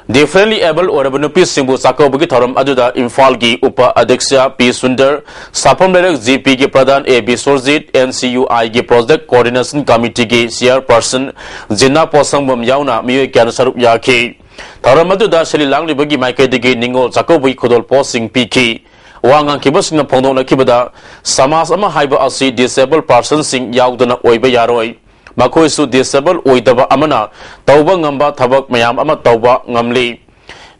ꯗꯤꯐꯔꯦꯟꯂꯤ ꯑꯦꯕꯜ ꯑꯣꯏꯔꯕ ꯅꯨꯄꯤꯁꯤꯡꯕꯨ ꯆꯥꯛꯀꯧꯕꯒꯤ ꯊꯧꯔꯝ ꯑꯗꯨꯗ ꯏꯝꯐꯥꯜꯒꯤ ꯎꯄ ꯑꯗ꯭ꯌꯛꯁ ꯄꯤ ꯁꯨꯟꯗꯔ, ꯁꯥꯐꯝ ꯂꯩꯔꯛ ꯖꯤ ꯄꯤꯒꯤ ꯄ꯭ꯔꯙꯥꯟ ꯑꯦ ꯕꯤꯁ꯭ꯋꯔꯖꯤꯠ, ꯑꯦꯟ ꯁꯤ ꯌꯨ ꯑꯥꯏꯒꯤ ꯄ꯭ꯔꯣꯖꯦꯛ ꯀꯣꯑꯣꯔꯗꯤꯅꯦꯁꯟ ꯀꯃꯤꯇꯤꯒꯤ ꯆꯤꯌꯔꯄꯔꯁꯟ ꯖꯤꯅꯥ ꯄꯣꯠꯁꯪꯕꯝ ꯌꯥꯎꯅ ꯃꯤꯑꯣꯏ ꯀꯌꯥꯅ ꯁꯔꯨꯛ ꯌꯥꯈꯤ꯫ ꯊꯧꯔꯝ ꯑꯗꯨꯗ ꯁꯤꯜꯂꯤ ꯂꯥꯡꯂꯤꯕꯒꯤ ꯃꯥꯏꯀꯩꯗꯒꯤ ꯅꯤꯉꯣꯜ ꯆꯥꯛꯀꯧꯕꯒꯤ ꯈꯨꯗꯣꯜ ꯄꯣꯠꯁꯤꯡ ꯄꯤꯈꯤ꯫ ꯋꯥ ꯉꯥꯡꯈꯤꯕꯁꯤꯡꯅ ꯐꯣꯡꯗꯣꯛꯅꯈꯤꯕꯗ, ꯁꯃꯥꯖ ꯑꯃ ꯍꯥꯏꯕ ꯑꯁꯤ ꯗꯤꯁꯑꯦꯕꯜ ꯄꯥꯔꯁꯟꯁꯤꯡ ꯌꯥꯎꯗꯅ ꯑꯣꯏꯕ ꯌꯥꯔꯣꯏ꯫ ꯃꯈꯣꯏꯁꯨ ꯗꯤꯁꯑꯦꯕꯜ ꯑꯣꯏꯗꯕ ꯑꯃꯅ ꯇꯧꯕ ꯉꯝꯕ ꯊꯕꯛ ꯃꯌꯥꯝ ꯑꯃ ꯇꯧꯕ ꯉꯝꯂꯤ꯫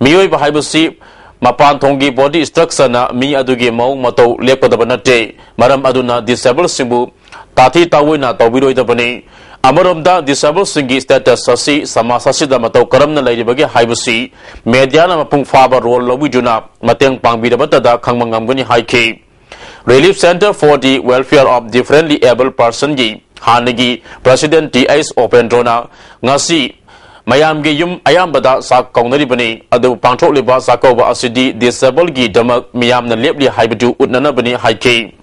ꯃꯤꯑꯣꯏꯕ ꯍꯥꯏꯕꯁꯤ ꯃꯄꯥꯟ ꯊꯣꯡꯒꯤ ꯕꯣꯗꯤ ꯁ꯭ꯇ꯭ꯔꯛꯆꯔꯅ ꯃꯤ ꯑꯗꯨꯒꯤ ꯃꯑꯣꯡ ꯃꯇꯧ ꯂꯦꯞꯀꯗꯕ ꯅꯠꯇꯦ꯫ ꯃꯔꯝ ꯑꯗꯨꯅ ꯗꯤꯁꯑꯦꯕꯜꯁꯤꯡꯕꯨ ꯇꯥꯊꯤ ꯇꯥꯑꯣꯏꯅ ꯇꯧꯕꯤꯔꯣꯏꯗꯕꯅꯤ꯫ ꯑꯃꯔꯣꯝꯗ ꯗꯤꯁꯑꯦꯕꯜꯁꯤꯡꯒꯤ ꯁ꯭ꯇꯦꯇꯁ ꯑꯁꯤ ꯁꯃꯥꯖ ꯑꯁꯤꯗ ꯃꯇꯧ ꯀꯔꯝꯅ ꯂꯩꯔꯤꯕꯒꯦ ꯍꯥꯏꯕꯁꯤ ꯃꯦꯗꯤꯌꯥꯅ ꯃꯄꯨꯡ ꯐꯥꯕ ꯔꯣꯜ ꯂꯧꯕꯤꯗꯨꯅ ꯃꯇꯦꯡ ꯄꯥꯡꯕꯤꯔꯕꯇꯗ ꯈꯪꯕ ꯉꯝꯒꯅꯤ ꯍꯥꯏꯈꯤ꯫ Relief Centre for the Welfare of Differently Abled Personꯒꯤ ꯍꯥꯟꯅꯒꯤ ꯄ꯭ꯔꯁꯤꯗꯦꯟꯠ ꯇꯤ ꯑꯩꯆ ꯑꯣꯄꯦꯟꯗ꯭ꯔꯣꯅ ꯉꯁꯤ ꯃꯌꯥꯝꯒꯤ ꯌꯨꯝ ꯑꯌꯥꯝꯕꯗ ꯆꯥꯛ ꯀꯧꯅꯔꯤꯕꯅꯤ꯫ ꯑꯗꯨꯕꯨ ꯄꯥꯡꯊꯣꯛꯂꯤꯕ ꯆꯥꯛꯀꯧꯕ ꯑꯁꯤꯗꯤ disabled ꯒꯤꯗꯃꯛ ꯃꯤꯌꯥꯝꯅ ꯂꯦꯞꯂꯤ ꯍꯥꯏꯕꯗꯨ ꯎꯠꯅꯅꯕꯅꯤ ꯍꯥꯏꯈꯤ꯫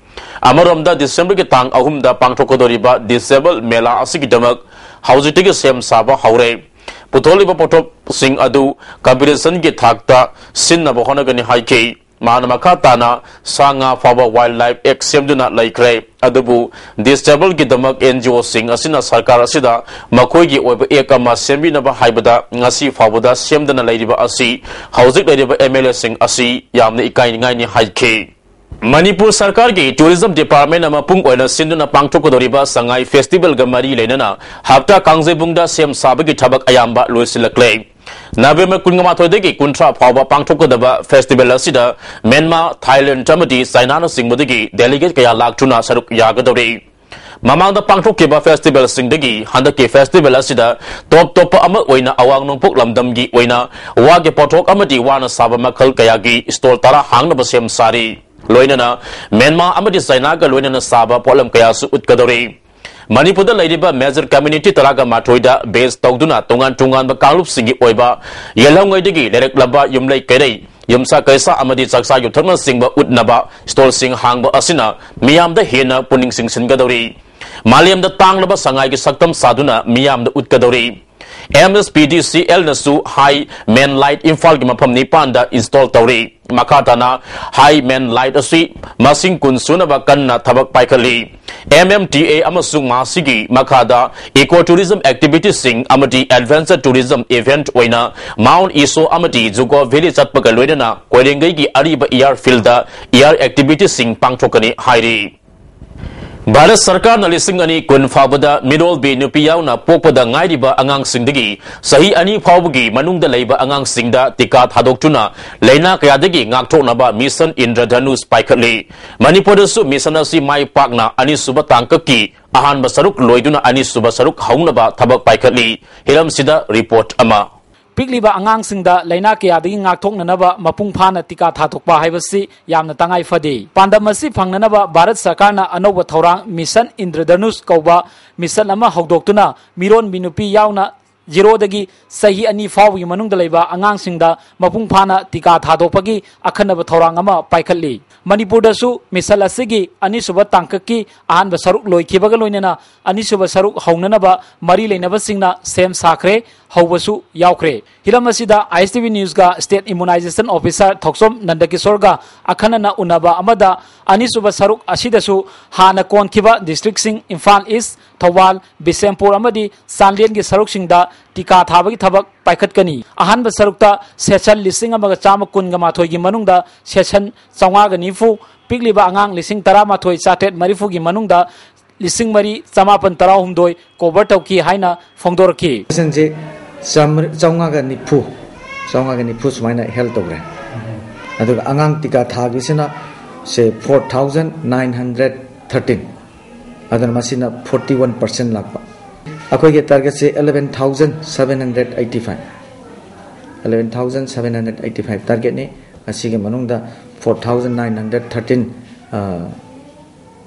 ꯑꯃꯔꯣꯝꯗ December ꯒꯤ ꯇꯥꯡ ꯑꯍꯨꯝꯗ ꯄꯥꯡꯊꯣꯛꯀꯗꯧꯔꯤꯕ disabled ꯃꯦꯂꯥ ꯑꯁꯤꯒꯤꯗꯃꯛ ꯍꯧꯖꯤꯛꯇꯒꯤ ꯁꯦꯝ ꯁꯥꯕ ꯍꯧꯔꯦ꯫ ꯄꯨꯊꯣꯛꯂꯤꯕ ꯄꯣꯠꯊꯣꯛꯁꯤꯡ ꯑꯗꯨ competition ꯒꯤ ꯊꯥꯛꯇ ꯁꯤꯟꯅꯕ ꯍꯣꯠꯅꯒꯅꯤ ꯍꯥꯏꯈꯤ꯫ ꯃꯍꯥꯛꯅ ꯃꯈꯥ ꯇꯥꯅ ꯁꯥ ꯉꯥ ꯐꯥꯎꯕ Wildlife Act ꯁꯦꯝꯗꯨꯅ ꯂꯩꯈ꯭ꯔꯦ꯫ ꯑꯗꯨꯕꯨ disabled ꯒꯤꯗꯃꯛ N G O ꯁꯤꯡ ꯑꯁꯤꯅ ꯁꯔꯀꯥꯔ ꯑꯁꯤꯗ ꯃꯈꯣꯏꯒꯤ ꯑꯣꯏꯕ act ꯑꯃ ꯁꯦꯝꯕꯤꯅꯕ ꯍꯥꯏꯕꯗ ꯉꯁꯤ ꯐꯥꯎꯕꯗ ꯁꯦꯝꯗꯅ ꯂꯩꯔꯤꯕ ꯑꯁꯤ ꯍꯧꯖꯤꯛ ꯂꯩꯔꯤꯕ M L A ꯁꯤꯡ ꯑꯁꯤ ꯌꯥꯝꯅ ꯏꯀꯥꯏꯅꯤꯡꯉꯥꯏꯅꯤ ꯍꯥꯏꯈꯤ꯫ ꯃꯅꯤꯄꯨꯔ ꯁꯔꯀꯥꯔꯒꯤ tourism department ꯑꯃ ꯃꯄꯨꯡ ꯑꯣꯏꯅ ꯁꯤꯟꯗꯨꯅ ꯄꯥꯡꯊꯣꯛꯀꯗꯧꯔꯤꯕ ꯁꯉꯥꯏ festival ꯒ ꯃꯔꯤ ꯂꯩꯅꯅ ꯍꯞꯇꯥ ꯀꯥꯡꯖꯩꯕꯨꯡꯗ ꯁꯦꯝ ꯁꯥꯕꯒꯤ ꯊꯕꯛ ꯑꯌꯥꯝꯕ ꯂꯣꯏꯁꯤꯜꯂꯛꯂꯦ꯫ November ꯀꯨꯟꯃꯥꯊꯣꯏꯗꯒꯤ ꯀꯨꯟꯊ꯭ꯔꯥ ꯐꯥꯎꯕ ꯄꯥꯡꯊꯣꯛꯀꯗꯕ festival ꯑꯁꯤꯗ ꯃ꯭ꯌꯥꯟꯃꯥꯔ, ꯊꯥꯏꯂꯦꯟꯗ ꯑꯃꯗꯤ ꯆꯥꯏꯅꯥꯅꯆꯤꯡꯕꯗꯒꯤ delegate ꯀꯌꯥ ꯂꯥꯛꯇꯨꯅ ꯁꯔꯨꯛ ꯌꯥꯒꯗꯧꯔꯤ꯫ ꯃꯃꯥꯡꯗ ꯄꯥꯡꯊꯣꯛꯈꯤꯕ festival ꯁꯤꯡꯗꯒꯤ ꯍꯟꯗꯛꯀꯤ festival ꯑꯁꯤꯗ top ꯇꯣꯞꯄ ꯑꯃ ꯑꯣꯏꯅ ꯑꯋꯥꯡ ꯅꯣꯡꯄꯣꯛ ꯂꯝꯗꯝꯒꯤ ꯑꯣꯏꯅ ꯋꯥꯒꯤ ꯄꯣꯠꯊꯣꯛ ꯑꯃꯗꯤ ꯋꯥꯅ ꯁꯥꯕ ꯃꯈꯜ ꯀꯌꯥꯒꯤ stall ꯇꯔꯥ ꯍꯥꯡꯅꯕ ꯁꯦꯝ ꯁꯥꯔꯤ꯫ ꯂꯣꯏꯅꯅ ꯃ꯭ꯌꯥꯟꯃꯥꯔ ꯑꯃꯗꯤ ꯆꯥꯏꯅꯥꯒ ꯂꯣꯏꯅꯅ ꯁꯥꯕ ꯄꯣꯠꯂꯝ ꯀꯌꯥꯁꯨ ꯎꯠꯀꯗꯧꯔꯤ꯫ ꯃꯅꯤꯄꯨꯔꯗ ꯂꯩꯔꯤꯕ major community ꯇꯔꯥꯒ ꯃꯥꯊꯣꯏꯗ base ꯇꯧꯗꯨꯅ ꯇꯣꯉꯥꯟ ꯇꯣꯉꯥꯟꯕ ꯀꯥꯡꯂꯨꯞꯁꯤꯡꯒꯤ ꯑꯣꯏꯕ ꯌꯦꯜꯍꯧꯉꯩꯗꯒꯤ ꯂꯩꯔꯛꯂꯕ ꯌꯨꯝꯂꯩ ꯀꯩꯔꯩ, ꯌꯨꯝꯁꯥ ꯀꯩꯁꯥ ꯑꯃꯗꯤ ꯆꯥꯛꯆꯥ ꯌꯨꯊꯛꯅꯆꯤꯡꯕ ꯎꯠꯅꯕ stall ꯁꯤꯡ ꯍꯥꯡꯕ ꯑꯁꯤꯅ ꯃꯤꯌꯥꯝꯗ ꯍꯦꯟꯅ ꯄꯨꯛꯅꯤꯡ ꯆꯤꯡꯁꯤꯟꯒꯗꯧꯔꯤ꯫ ꯃꯥꯂꯦꯝꯗ ꯇꯥꯡꯂꯕ ꯁꯉꯥꯏꯒꯤ ꯁꯛꯇꯝ ꯁꯥꯗꯨꯅ ꯃꯤꯌꯥꯝꯗ ꯎꯠꯀꯗꯧꯔꯤ꯫ M S P D C L ꯅꯁꯨ High Main Light ꯏꯝꯐꯥꯜꯒꯤ ꯃꯐꯝ ꯅꯤꯄꯥꯟꯗ install ꯇꯧꯔꯤ꯫ ꯃꯈꯥ ꯇꯥꯅ High Main Light ꯑꯁꯤ ꯃꯁꯤꯡ ꯀꯨꯟ ꯁꯨꯅꯕ ꯀꯟꯅ ꯊꯕꯛ ꯄꯥꯏꯈꯠꯂꯤ꯫ M M T A ꯑꯃꯁꯨꯡ ꯃꯁꯤꯒꯤ ꯃꯈꯥꯗ eco tourism activity ꯁꯤꯡ ꯑꯃꯗꯤ adventure tourism event ꯑꯣꯏꯅ Mount Iso ꯑꯃꯗꯤ Juko Valley ꯆꯠꯄꯒ ꯂꯣꯏꯅꯅ ꯀꯣꯏꯔꯦꯡꯒꯩꯒꯤ ꯑꯔꯤꯕ airfield ꯗ air activity ꯁꯤꯡ ꯄꯥꯡꯊꯣꯛꯀꯅꯤ ꯍꯥꯏꯔꯤ꯫ ꯚꯥꯔꯠ ꯁꯔꯀꯥꯔꯅ ꯂꯤꯁꯤꯡ ꯑꯅꯤ ꯀꯨꯟ ꯐꯥꯎꯕꯗ ꯃꯤꯔꯣꯜꯕꯤ ꯅꯨꯄꯤ ꯌꯥꯎꯅ ꯄꯣꯛꯄꯗ ꯉꯥꯏꯔꯤꯕ ꯑꯉꯥꯡꯁꯤꯡꯗꯒꯤ ꯆꯍꯤ ꯑꯅꯤ ꯐꯥꯎꯕꯒꯤ ꯃꯅꯨꯡꯗ ꯂꯩꯕ ꯑꯉꯥꯡꯁꯤꯡꯗ ꯇꯤꯀꯥ ꯊꯥꯗꯣꯛꯇꯨꯅ ꯂꯥꯏꯅꯥ ꯀꯌꯥꯗꯒꯤ ꯉꯥꯛꯊꯣꯛꯅꯕ Mission Indradhanush ꯄꯥꯏꯈꯠꯂꯤ꯫ ꯃꯅꯤꯄꯨꯔꯗꯁꯨ mission ꯑꯁꯤ ꯃꯥꯏ ꯄꯥꯛꯅ ꯑꯅꯤꯁꯨꯕ ꯇꯥꯡꯀꯛꯀꯤ ꯑꯍꯥꯟꯕ ꯁꯔꯨꯛ ꯂꯣꯏꯗꯨꯅ ꯑꯅꯤꯁꯨꯕ ꯁꯔꯨꯛ ꯍꯧꯅꯕ ꯊꯕꯛ ꯄꯥꯏꯈꯠꯂꯤ꯫ ꯍꯤꯔꯝꯁꯤꯗ report ꯑꯃ꯫ ꯄꯤꯛꯂꯤꯕ ꯑꯉꯥꯡꯁꯤꯡꯗ ꯂꯥꯏꯅꯥ ꯀꯌꯥꯗꯒꯤ ꯉꯥꯛꯊꯣꯛꯅꯅꯕ ꯃꯄꯨꯡ ꯐꯥꯅ ꯇꯤꯀꯥ ꯊꯥꯗꯣꯛꯄ ꯍꯥꯏꯕꯁꯤ ꯌꯥꯝꯅ ꯇꯉꯥꯏ ꯐꯗꯦ꯫ ꯄꯥꯟꯗꯝ ꯑꯁꯤ ꯐꯪꯅꯅꯕ ꯚꯥꯔꯠ ꯁꯔꯀꯥꯔꯅ ꯑꯅꯧꯕ ꯊꯧꯔꯥꯡ Mission Indradhanush ꯀꯧꯕ mission ꯑꯃ ꯍꯧꯗꯣꯛꯇꯨꯅ ꯃꯤꯔꯣꯟꯕꯤ ꯅꯨꯄꯤ ꯌꯥꯎꯅ ꯖꯤꯔꯣꯗꯒꯤ ꯆꯍꯤ ꯑꯅꯤ ꯐꯥꯎꯕꯒꯤ ꯃꯅꯨꯡꯗ ꯂꯩꯕ ꯑꯉꯥꯡꯁꯤꯡꯗ ꯃꯄꯨꯡ ꯐꯥꯅ ꯇꯤꯀꯥ ꯊꯥꯗꯣꯛꯄꯒꯤ ꯑꯈꯟꯅꯕ ꯊꯧꯔꯥꯡ ꯑꯃ ꯄꯥꯏꯈꯠꯂꯤ꯫ ꯃꯅꯤꯄꯨꯔꯗꯁꯨ ꯃꯤꯁꯟ ꯑꯁꯤꯒꯤ ꯑꯅꯤꯁꯨꯕ ꯇꯥꯡꯀꯛꯀꯤ ꯑꯍꯥꯟꯕ ꯁꯔꯨꯛ ꯂꯣꯏꯈꯤꯕꯒ ꯂꯣꯏꯅꯅ ꯑꯅꯤꯁꯨꯕ ꯁꯔꯨꯛ ꯍꯧꯅꯅꯕ ꯃꯔꯤ ꯂꯩꯅꯕꯁꯤꯡꯅ ꯁꯦꯝ ꯁꯥꯈ꯭ꯔꯦ, ꯍꯧꯕꯁꯨ ꯌꯥꯎꯈ꯭ꯔꯦ꯫ ꯍꯤꯔꯝ ꯑꯁꯤꯗ ISTV Newsꯒ State Immunization Officer ꯊꯣꯛꯆꯣꯝ ꯅꯟꯗꯀꯤꯁꯣꯔꯒ ꯑꯈꯟꯅꯅ ꯎꯅꯕ ꯑꯃꯗ ꯑꯅꯤꯁꯨꯕ ꯁꯔꯨꯛ ꯑꯁꯤꯗꯁꯨ ꯍꯥꯟꯅ ꯀꯣꯟꯈꯤꯕ districtꯁꯤꯡ ꯏꯝꯐꯥꯜ ꯏꯁ, ꯊꯧꯕꯥꯜ, ꯕꯤꯁꯦꯝꯄꯨꯔ ꯑꯃꯗꯤ ꯆꯥꯟꯗꯦꯜꯒꯤ ꯁꯔꯨꯛꯁꯤꯡꯗ ꯇꯤꯀꯥ ꯊꯥꯕꯒꯤ ꯊꯕꯛ ꯄꯥꯏꯈꯠꯀꯅꯤ꯫ ꯑꯍꯥꯟꯕ ꯁꯔꯨꯛꯇ session ꯂꯤꯁꯤꯡ ꯑꯃꯒ ꯆꯥꯝꯃ ꯀꯨꯟꯒ ꯃꯥꯊꯣꯏꯒꯤ ꯃꯅꯨꯡꯗ session ꯆꯥꯝꯃꯉꯥꯒ ꯅꯤꯐꯨ, ꯄꯤꯛꯂꯤꯕ ꯑꯉꯥꯡ ꯂꯤꯁꯤꯡ ꯇꯔꯥꯃꯥꯊꯣꯏ ꯆꯥꯇ꯭ꯔꯦꯠ ꯃꯔꯤꯐꯨꯒꯤ ꯃꯅꯨꯡꯗ ꯂꯤꯁꯤꯡ ꯃꯔꯤ ꯆꯃꯥꯄꯟ ꯇꯔꯥꯍꯨꯝꯗꯣꯏ cover ꯇꯧꯈꯤ ꯍꯥꯏꯅ ꯐꯣꯡꯗꯣꯔꯛꯈꯤ꯫ Sessionꯁꯦ ꯆꯥꯝꯃ-, ꯆꯥꯝꯃꯉꯥꯒ ꯅꯤꯐꯨ, ꯆꯥꯝꯃꯉꯥꯒ ꯅꯤꯐꯨ ꯁꯨꯃꯥꯏꯅ held ꯇꯧꯈ꯭ꯔꯦ꯫ ꯑꯗꯨꯒ ꯑꯉꯥꯡ ꯇꯤꯀꯥ ꯊꯥꯈꯤꯁꯤꯅ ꯁꯦ four thousand nine hundred thirteen, ꯑꯗꯨꯅ ꯃꯁꯤꯅ forty one percent ꯂꯥꯛꯄ꯫ ꯑꯩꯈꯣꯏꯒꯤ targetꯁꯦ eleven thousand seven hundred eighty five, eleven thousand seven hundred eighty five targetꯅꯤ꯫ ꯑꯁꯤꯒꯤ ꯃꯅꯨꯡꯗ four thousand nine hundred thirteen, ꯑ,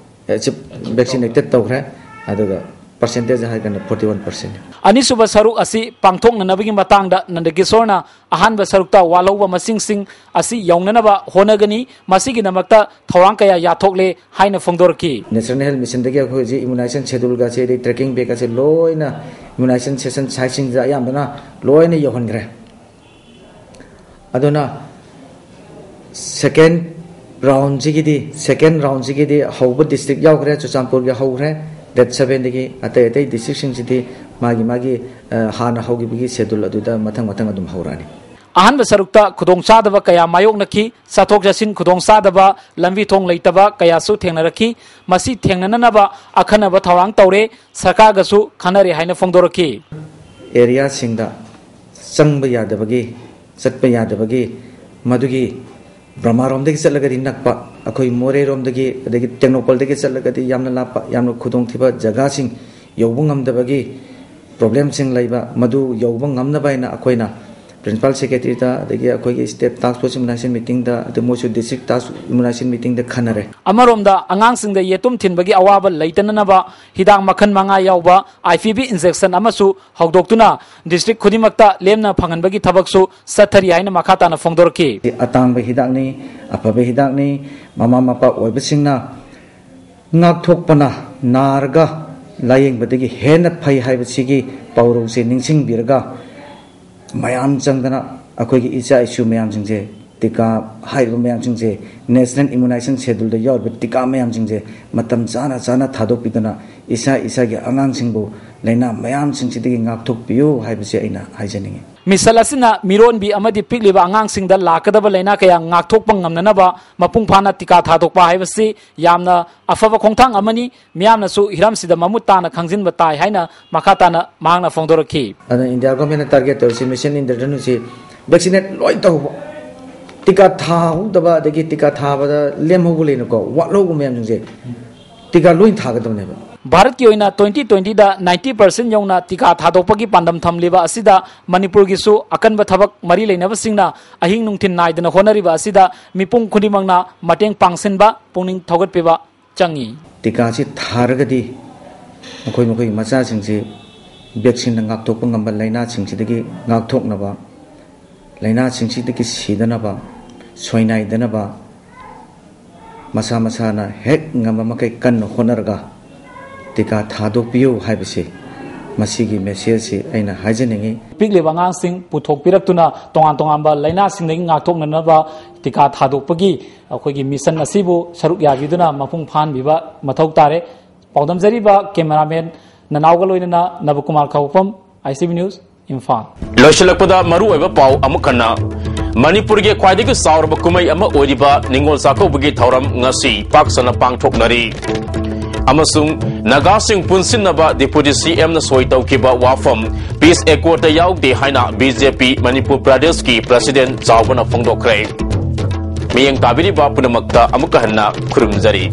vaccinated ꯇꯧꯈ꯭ꯔꯦ꯫ ꯑꯗꯨꯒ percentage ꯍꯥꯏꯔꯒꯅ forty one percent꯫ ꯑꯅꯤꯁꯨꯕ ꯁꯔꯨꯛ ꯑꯁꯤ ꯄꯥꯡꯊꯣꯛꯅꯅꯕꯒꯤ ꯃꯇꯥꯡꯗ ꯅꯟꯗꯀꯤꯁꯣꯔꯅ ꯑꯍꯥꯟꯕ ꯁꯔꯨꯛꯇ ꯋꯥꯠꯍꯧꯕ ꯃꯁꯤꯡꯁꯤꯡ ꯑꯁꯤ ꯌꯧꯅꯅꯕ ꯍꯣꯠꯅꯒꯅꯤ꯫ ꯃꯁꯤꯒꯤꯗꯃꯛꯇ ꯊꯧꯔꯥꯡ ꯀꯌꯥ ꯌꯥꯊꯣꯛꯂꯦ ꯍꯥꯏꯅ ꯐꯣꯡꯗꯣꯔꯛꯈꯤ꯫ National Health Missionꯗꯒꯤ ꯑꯩꯈꯣꯏ ꯍꯧꯖꯤꯛ immunization scheduleꯒꯁꯦ, ꯑꯗꯩ tracking bagꯒꯁꯦ ꯂꯣꯏꯅ immunization session siteꯁꯤꯡꯗ ꯑꯌꯥꯝꯕꯅ ꯂꯣꯏꯅ ꯌꯧꯍꯟꯈ꯭ꯔꯦ꯫ ꯑꯗꯨꯅ second roundꯁꯤꯒꯤꯗꯤ, second roundꯁꯤꯒꯤꯗꯤ ꯍꯧꯕ district ꯌꯥꯎꯈ꯭ꯔꯦ, ꯆꯨꯔꯆꯥꯟꯄꯨꯔꯒꯤ ꯍꯧꯈ꯭ꯔꯦ, date sevenꯗꯒꯤ꯫ ꯑꯇꯩ ꯑꯇꯩ districtꯁꯤꯡꯁꯤꯗꯤ ꯃꯥꯒꯤ ꯃꯥꯒꯤ, ꯑ, ꯍꯥꯟꯅ ꯍꯧꯈꯤꯕꯒꯤ schedule ꯑꯗꯨꯗ ꯃꯊꯪ ꯃꯊꯪ ꯑꯗꯨꯝ ꯍꯧꯔꯛꯑꯅꯤ꯫ ꯑꯍꯥꯟꯕ ꯁꯔꯨꯛꯇ ꯈꯨꯗꯣꯡꯆꯥꯗꯕ ꯀꯌꯥ ꯃꯥꯌꯣꯛꯅꯈꯤ꯫ ꯆꯠꯊꯣꯛ ꯆꯠꯁꯤꯟ ꯈꯨꯗꯣꯡꯆꯥꯗꯕ, ꯂꯝꯕꯤ ꯊꯣꯡ ꯂꯩꯇꯕ ꯀꯌꯥꯁꯨ ꯊꯦꯡꯅꯔꯛꯈꯤ꯫ ꯃꯁꯤ ꯊꯦꯡꯅꯅꯅꯕ ꯑꯈꯟꯅꯕ ꯊꯧꯔꯥꯡ ꯇꯧꯔꯦ, ꯁꯔꯀꯥꯔꯒꯁꯨ ꯈꯟꯅꯔꯦ ꯍꯥꯏꯅ ꯐꯣꯡꯗꯣꯔꯛꯈꯤ꯫ Areaꯁꯤꯡꯗ ꯆꯪꯕ ꯌꯥꯗꯕꯒꯤ, ꯆꯠꯄ ꯌꯥꯗꯕꯒꯤ, ꯃꯗꯨꯒꯤ ꯕ꯭ꯔꯍ꯭ꯃꯥꯔꯣꯝꯗꯒꯤ ꯆꯠꯂꯒꯗꯤ ꯅꯛꯄ, ꯑꯩꯈꯣꯏ ꯃꯣꯔꯦꯔꯣꯝꯗꯒꯤ, ꯑꯗꯒꯤ ꯇꯦꯡꯅꯧꯄꯜꯗꯒꯤ ꯆꯠꯂꯒꯗꯤ ꯌꯥꯝꯅ ꯂꯥꯞꯄ, ꯌꯥꯝꯅ ꯈꯨꯗꯣꯡꯊꯤꯕ ꯖꯒꯥꯁꯤꯡ ꯌꯧꯕ ꯉꯝꯗꯕꯒꯤ problemꯁꯤꯡ ꯂꯩꯕ, ꯃꯗꯨ ꯌꯧꯕ ꯉꯝꯅꯕ ꯍꯥꯏꯅ ꯑꯩꯈꯣꯏꯅ ꯄ꯭ꯔꯤꯟꯁꯤꯄꯥꯜ ꯁꯦꯀ꯭ꯔꯦꯇꯔꯤꯗ, ꯑꯗꯒꯤ ꯑꯩꯈꯣꯏꯒꯤ ꯁ꯭ꯇꯦꯠ ꯇꯥꯁꯛ ꯐꯣꯔꯁ ꯏꯃ꯭ꯌꯨꯅꯥꯏꯖꯦꯁꯟ ꯃꯤꯇꯤꯡꯗ, ꯑꯗꯨ ꯃꯣꯏꯁꯨ ꯗꯤꯁꯇ꯭ꯔꯤꯛ ꯇꯥꯁꯛ ꯏꯃ꯭ꯌꯨꯅꯥꯏꯖꯦꯁꯟ ꯃꯤꯇꯤꯡꯗ ꯈꯟꯅꯔꯦ꯫ ꯑꯃꯔꯣꯝꯗ ꯑꯉꯥꯡꯁꯤꯡꯗ ꯌꯦꯇꯨꯝ ꯊꯤꯟꯕꯒꯤ ꯑꯋꯥꯕ ꯂꯩꯇꯅꯅꯕ ꯍꯤꯗꯥꯛ ꯃꯈꯜ ꯃꯉꯥ ꯌꯥꯎꯕ ꯑꯥꯏ ꯄꯤ ꯚꯤ ꯏꯟꯖꯦꯛꯁꯟ ꯑꯃꯁꯨ ꯍꯧꯗꯣꯛꯇꯨꯅ ꯗꯤꯁꯇ꯭ꯔꯤꯛ ꯈꯨꯗꯤꯡꯃꯛꯇ ꯂꯦꯝꯅ ꯐꯪꯍꯟꯕꯒꯤ ꯊꯕꯛꯁꯨ ꯆꯠꯊꯔꯤ ꯍꯥꯏꯅ ꯃꯈꯥ ꯇꯥꯅ ꯐꯣꯡꯗꯣꯔꯛꯈꯤ꯫ ꯑꯇꯥꯡꯕ ꯍꯤꯗꯥꯛꯅꯤ, ꯑꯐꯕ ꯍꯤꯗꯥꯛꯅꯤ, ꯃꯃꯥ ꯃꯄꯥ ꯑꯣꯏꯕꯁꯤꯡꯅ ꯉꯥꯛꯊꯣꯛꯄꯅ ꯅꯥꯔꯒ ꯂꯥꯌꯦꯡꯕꯗꯒꯤ ꯍꯦꯟꯅ ꯐꯩ ꯍꯥꯏꯕꯁꯤꯒꯤ ꯄꯥꯎꯔꯧꯁꯦ ꯅꯤꯡꯁꯤꯡꯕꯤꯔꯒ, ꯃꯌꯥꯝ ꯆꯪꯗꯅ ꯑꯩꯈꯣꯏꯒꯤ ꯏꯆꯥ ꯏꯁꯨ ꯃꯌꯥꯝꯁꯤꯡꯁꯦ, ꯇꯤꯀꯥ ꯍꯥꯏꯔꯤꯕ ꯃꯌꯥꯝꯁꯤꯡꯁꯦ, ꯅꯦꯁꯅꯦꯜ ꯏꯃ꯭ꯌꯨꯅꯥꯏꯖꯦꯁꯟ ꯁꯦꯗꯨꯜꯗ ꯌꯥꯎꯔꯤꯕ ꯇꯤꯀꯥ ꯃꯌꯥꯝꯁꯤꯡꯁꯦ ꯃꯇꯝ ꯆꯥꯅ ꯆꯥꯅ ꯊꯥꯗꯣꯛꯄꯤꯗꯅ, ꯏꯁꯥ ꯏꯁꯥꯒꯤ ꯑꯉꯥꯡꯁꯤꯡꯕꯨ ꯂꯥꯏꯅꯥ ꯃꯌꯥꯝꯁꯤꯡꯁꯤꯗꯒꯤ ꯉꯥꯛꯊꯣꯛꯄꯤꯌꯨ ꯍꯥꯏꯕꯁꯦ ꯑꯩꯅ ꯍꯥꯏꯖꯅꯤꯡꯉꯤ꯫ ꯃꯤꯁꯟ ꯑꯁꯤꯅ ꯃꯤꯔꯣꯟꯕꯤ ꯑꯃꯗꯤ ꯄꯤꯛꯂꯤꯕ ꯑꯉꯥꯡꯁꯤꯡꯗ ꯂꯥꯛꯀꯗꯕ ꯂꯥꯏꯅꯥ ꯀꯌꯥ ꯉꯥꯛꯊꯣꯛꯄ ꯉꯝꯅꯅꯕ ꯃꯄꯨꯡ ꯐꯥꯅ ꯇꯤꯀꯥ ꯊꯥꯗꯣꯛꯄ ꯍꯥꯏꯕꯁꯤ ꯌꯥꯝꯅ ꯑꯐꯕ ꯈꯣꯡꯊꯥꯡ ꯑꯃꯅꯤ꯫ ꯃꯤꯌꯥꯝꯅꯁꯨ ꯍꯤꯔꯝꯁꯤꯗ ꯃꯃꯨꯠ ꯇꯥꯅ ꯈꯪꯖꯤꯟꯕ ꯇꯥꯏ ꯍꯥꯏꯅ ꯃꯈꯥ ꯇꯥꯅ ꯃꯍꯥꯛꯅ ꯐꯣꯡꯗꯣꯔꯛꯈꯤ꯫ ꯑꯗꯨꯅ ꯏꯟꯗꯤꯌꯥ ꯒꯣꯔꯃꯦꯟꯅ ꯇꯥꯔꯒꯦꯠ ꯇꯧꯔꯤꯁꯤ ꯃꯤꯁꯟ ꯏꯟꯗ꯭ꯔꯙꯅꯨꯁꯤ ꯚꯦꯛꯁꯤꯅꯦꯠ ꯂꯣꯏ ꯇꯧꯕ, ꯇꯤꯀꯥ ꯊꯥꯍꯧꯗꯕ, ꯑꯗꯒꯤ ꯇꯤꯀꯥ ꯊꯥꯕꯗ ꯂꯦꯝꯍꯧꯕ ꯂꯩꯅꯀꯣ, ꯋꯥꯠꯍꯧꯕ ꯃꯌꯥꯝꯁꯤꯡꯁꯦ ꯇꯤꯀꯥ ꯂꯣꯏ ꯊꯥꯒꯗꯕꯅꯦꯕ꯫ ꯚꯥꯔꯠꯀꯤ ꯑꯣꯏꯅ ꯇ꯭ꯋꯦꯟꯇꯤ ꯇ꯭ꯋꯦꯟꯇꯤꯗ ꯅꯥꯏꯟꯇꯤ ꯄꯥꯔꯁꯦꯟ ꯌꯧꯅ ꯇꯤꯀꯥ ꯊꯥꯗꯣꯛꯄꯒꯤ ꯄꯥꯟꯗꯝ ꯊꯝꯂꯤꯕ ꯑꯁꯤꯗ ꯃꯅꯤꯄꯨꯔꯒꯤꯁꯨ ꯑꯀꯟꯕ ꯊꯕꯛ ꯃꯔꯤ ꯂꯩꯅꯕꯁꯤꯡꯅ ꯑꯍꯤꯡ ꯅꯨꯡꯊꯤꯜ ꯅꯥꯏꯗꯅ ꯍꯣꯠꯅꯔꯤꯕ ꯑꯁꯤꯗ ꯃꯤꯄꯨꯝ ꯈꯨꯗꯤꯡꯃꯛꯅ ꯃꯇꯦꯡ ꯄꯥꯡꯁꯤꯟꯕ, ꯄꯨꯛꯅꯤꯡ ꯊꯧꯒꯠꯄꯤꯕ ꯆꯪꯉꯤ꯫ ꯇꯤꯀꯥꯁꯤ ꯊꯥꯔꯒꯗꯤ ꯃꯈꯣꯏ ꯃꯈꯣꯏꯒꯤ ꯃꯆꯥꯁꯤꯡꯁꯤ ꯚꯦꯛꯁꯤꯟꯅ ꯉꯥꯛꯊꯣꯛꯄ ꯉꯝꯕ ꯂꯥꯏꯅꯥꯁꯤꯡꯁꯤꯗꯒꯤ ꯉꯥꯛꯊꯣꯛꯅꯕ, ꯂꯥꯏꯅꯥꯁꯤꯡꯁꯤꯗꯒꯤ ꯁꯤꯗꯅꯕ, ꯁꯣꯏꯅꯥꯏꯗꯅꯕ ꯃꯁꯥ ꯃꯁꯥꯅ ꯍꯦꯛ ꯉꯝꯕ ꯃꯈꯩ ꯀꯟꯅ ꯍꯣꯠꯅꯔꯒ ꯇꯤꯀꯥ ꯊꯥꯗꯣꯛꯄꯤꯌꯨ ꯍꯥꯏꯕꯁꯤ ꯃꯁꯤꯒꯤ ꯃꯦꯁꯦꯖꯁꯤ ꯑꯩꯅ ꯍꯥꯏꯖꯅꯤꯡꯏ꯫ ꯄꯤꯛꯂꯤꯕ ꯑꯉꯥꯡꯁꯤꯡ ꯄꯨꯊꯣꯛꯄꯤꯔꯛꯇꯨꯅ ꯇꯣꯉꯥꯟ ꯇꯣꯉꯥꯟꯕ ꯂꯥꯏꯅꯥꯁꯤꯡꯗꯒꯤ ꯉꯥꯛꯊꯣꯛꯅꯅꯕ ꯇꯤꯀꯥ ꯊꯥꯗꯣꯛꯄꯒꯤ ꯑꯩꯈꯣꯏꯒꯤ ꯃꯤꯁꯟ ꯑꯁꯤꯕꯨ ꯁꯔꯨꯛ ꯌꯥꯕꯤꯗꯨꯅ ꯃꯄꯨꯡ ꯐꯥꯍꯟꯕꯤꯕ ꯃꯊꯧ ꯇꯥꯔꯦ꯫ ꯄꯥꯎꯗꯝꯖꯔꯤꯕ ꯀꯦꯃꯦꯔꯥꯃꯦꯟ ꯅꯅꯥꯎꯒ ꯂꯣꯏꯅꯅ ꯅꯕꯀꯨꯃꯥꯔ ꯈꯥꯎꯄꯝ, I C V news, Imphal. ꯂꯣꯏꯁꯤꯜꯂꯛꯄꯗ ꯃꯔꯨꯑꯣꯏꯕ ꯄꯥꯎ ꯑꯃꯨꯛ ꯍꯟꯅ꯫ ꯃꯅꯤꯄꯨꯔꯒꯤ ꯈ꯭ꯋꯥꯏꯗꯒꯤ ꯆꯥꯎꯔꯕ ꯀꯨꯝꯍꯩ ꯑꯃ ꯑꯣꯏꯔꯤꯕ ꯅꯤꯉꯣꯜ ꯆꯥꯛꯀꯧꯕꯒꯤ ꯊꯧꯔꯝ ꯉꯁꯤ ꯄꯥꯛ ꯁꯟꯅ ꯄꯥꯡꯊꯣꯛꯅꯔꯤ꯫ ꯑꯃꯁꯨꯡ ꯅꯥꯒꯥꯁꯤꯡ ꯄꯨꯟꯁꯤꯟꯅꯕ ꯗꯤꯄꯨꯇꯤ ꯁꯤ ꯑꯦꯝꯅ ꯁꯣꯏ ꯇꯧꯈꯤꯕ ꯋꯥꯐꯝ ꯄꯤꯁ ꯑꯦꯀꯣꯔꯗꯇ ꯌꯥꯎꯗꯦ ꯍꯥꯏꯅ ꯕꯤ ꯖꯦ ꯄꯤ ꯃꯅꯤꯄꯨꯔ ꯄ꯭ꯔꯗꯦꯁꯀꯤ ꯄ꯭ꯔꯁꯤꯗꯦꯟ ꯆꯥꯎꯕꯅ ꯐꯣꯡꯗꯣꯛꯈ꯭ꯔꯦ꯫ ꯃꯤꯠꯌꯦꯡ ꯇꯥꯕꯤꯔꯤꯕ ꯄꯨꯝꯅꯃꯛꯇ ꯑꯃꯨꯛꯀ ꯍꯟꯅ ꯈꯨꯔꯨꯝꯖꯔꯤ꯫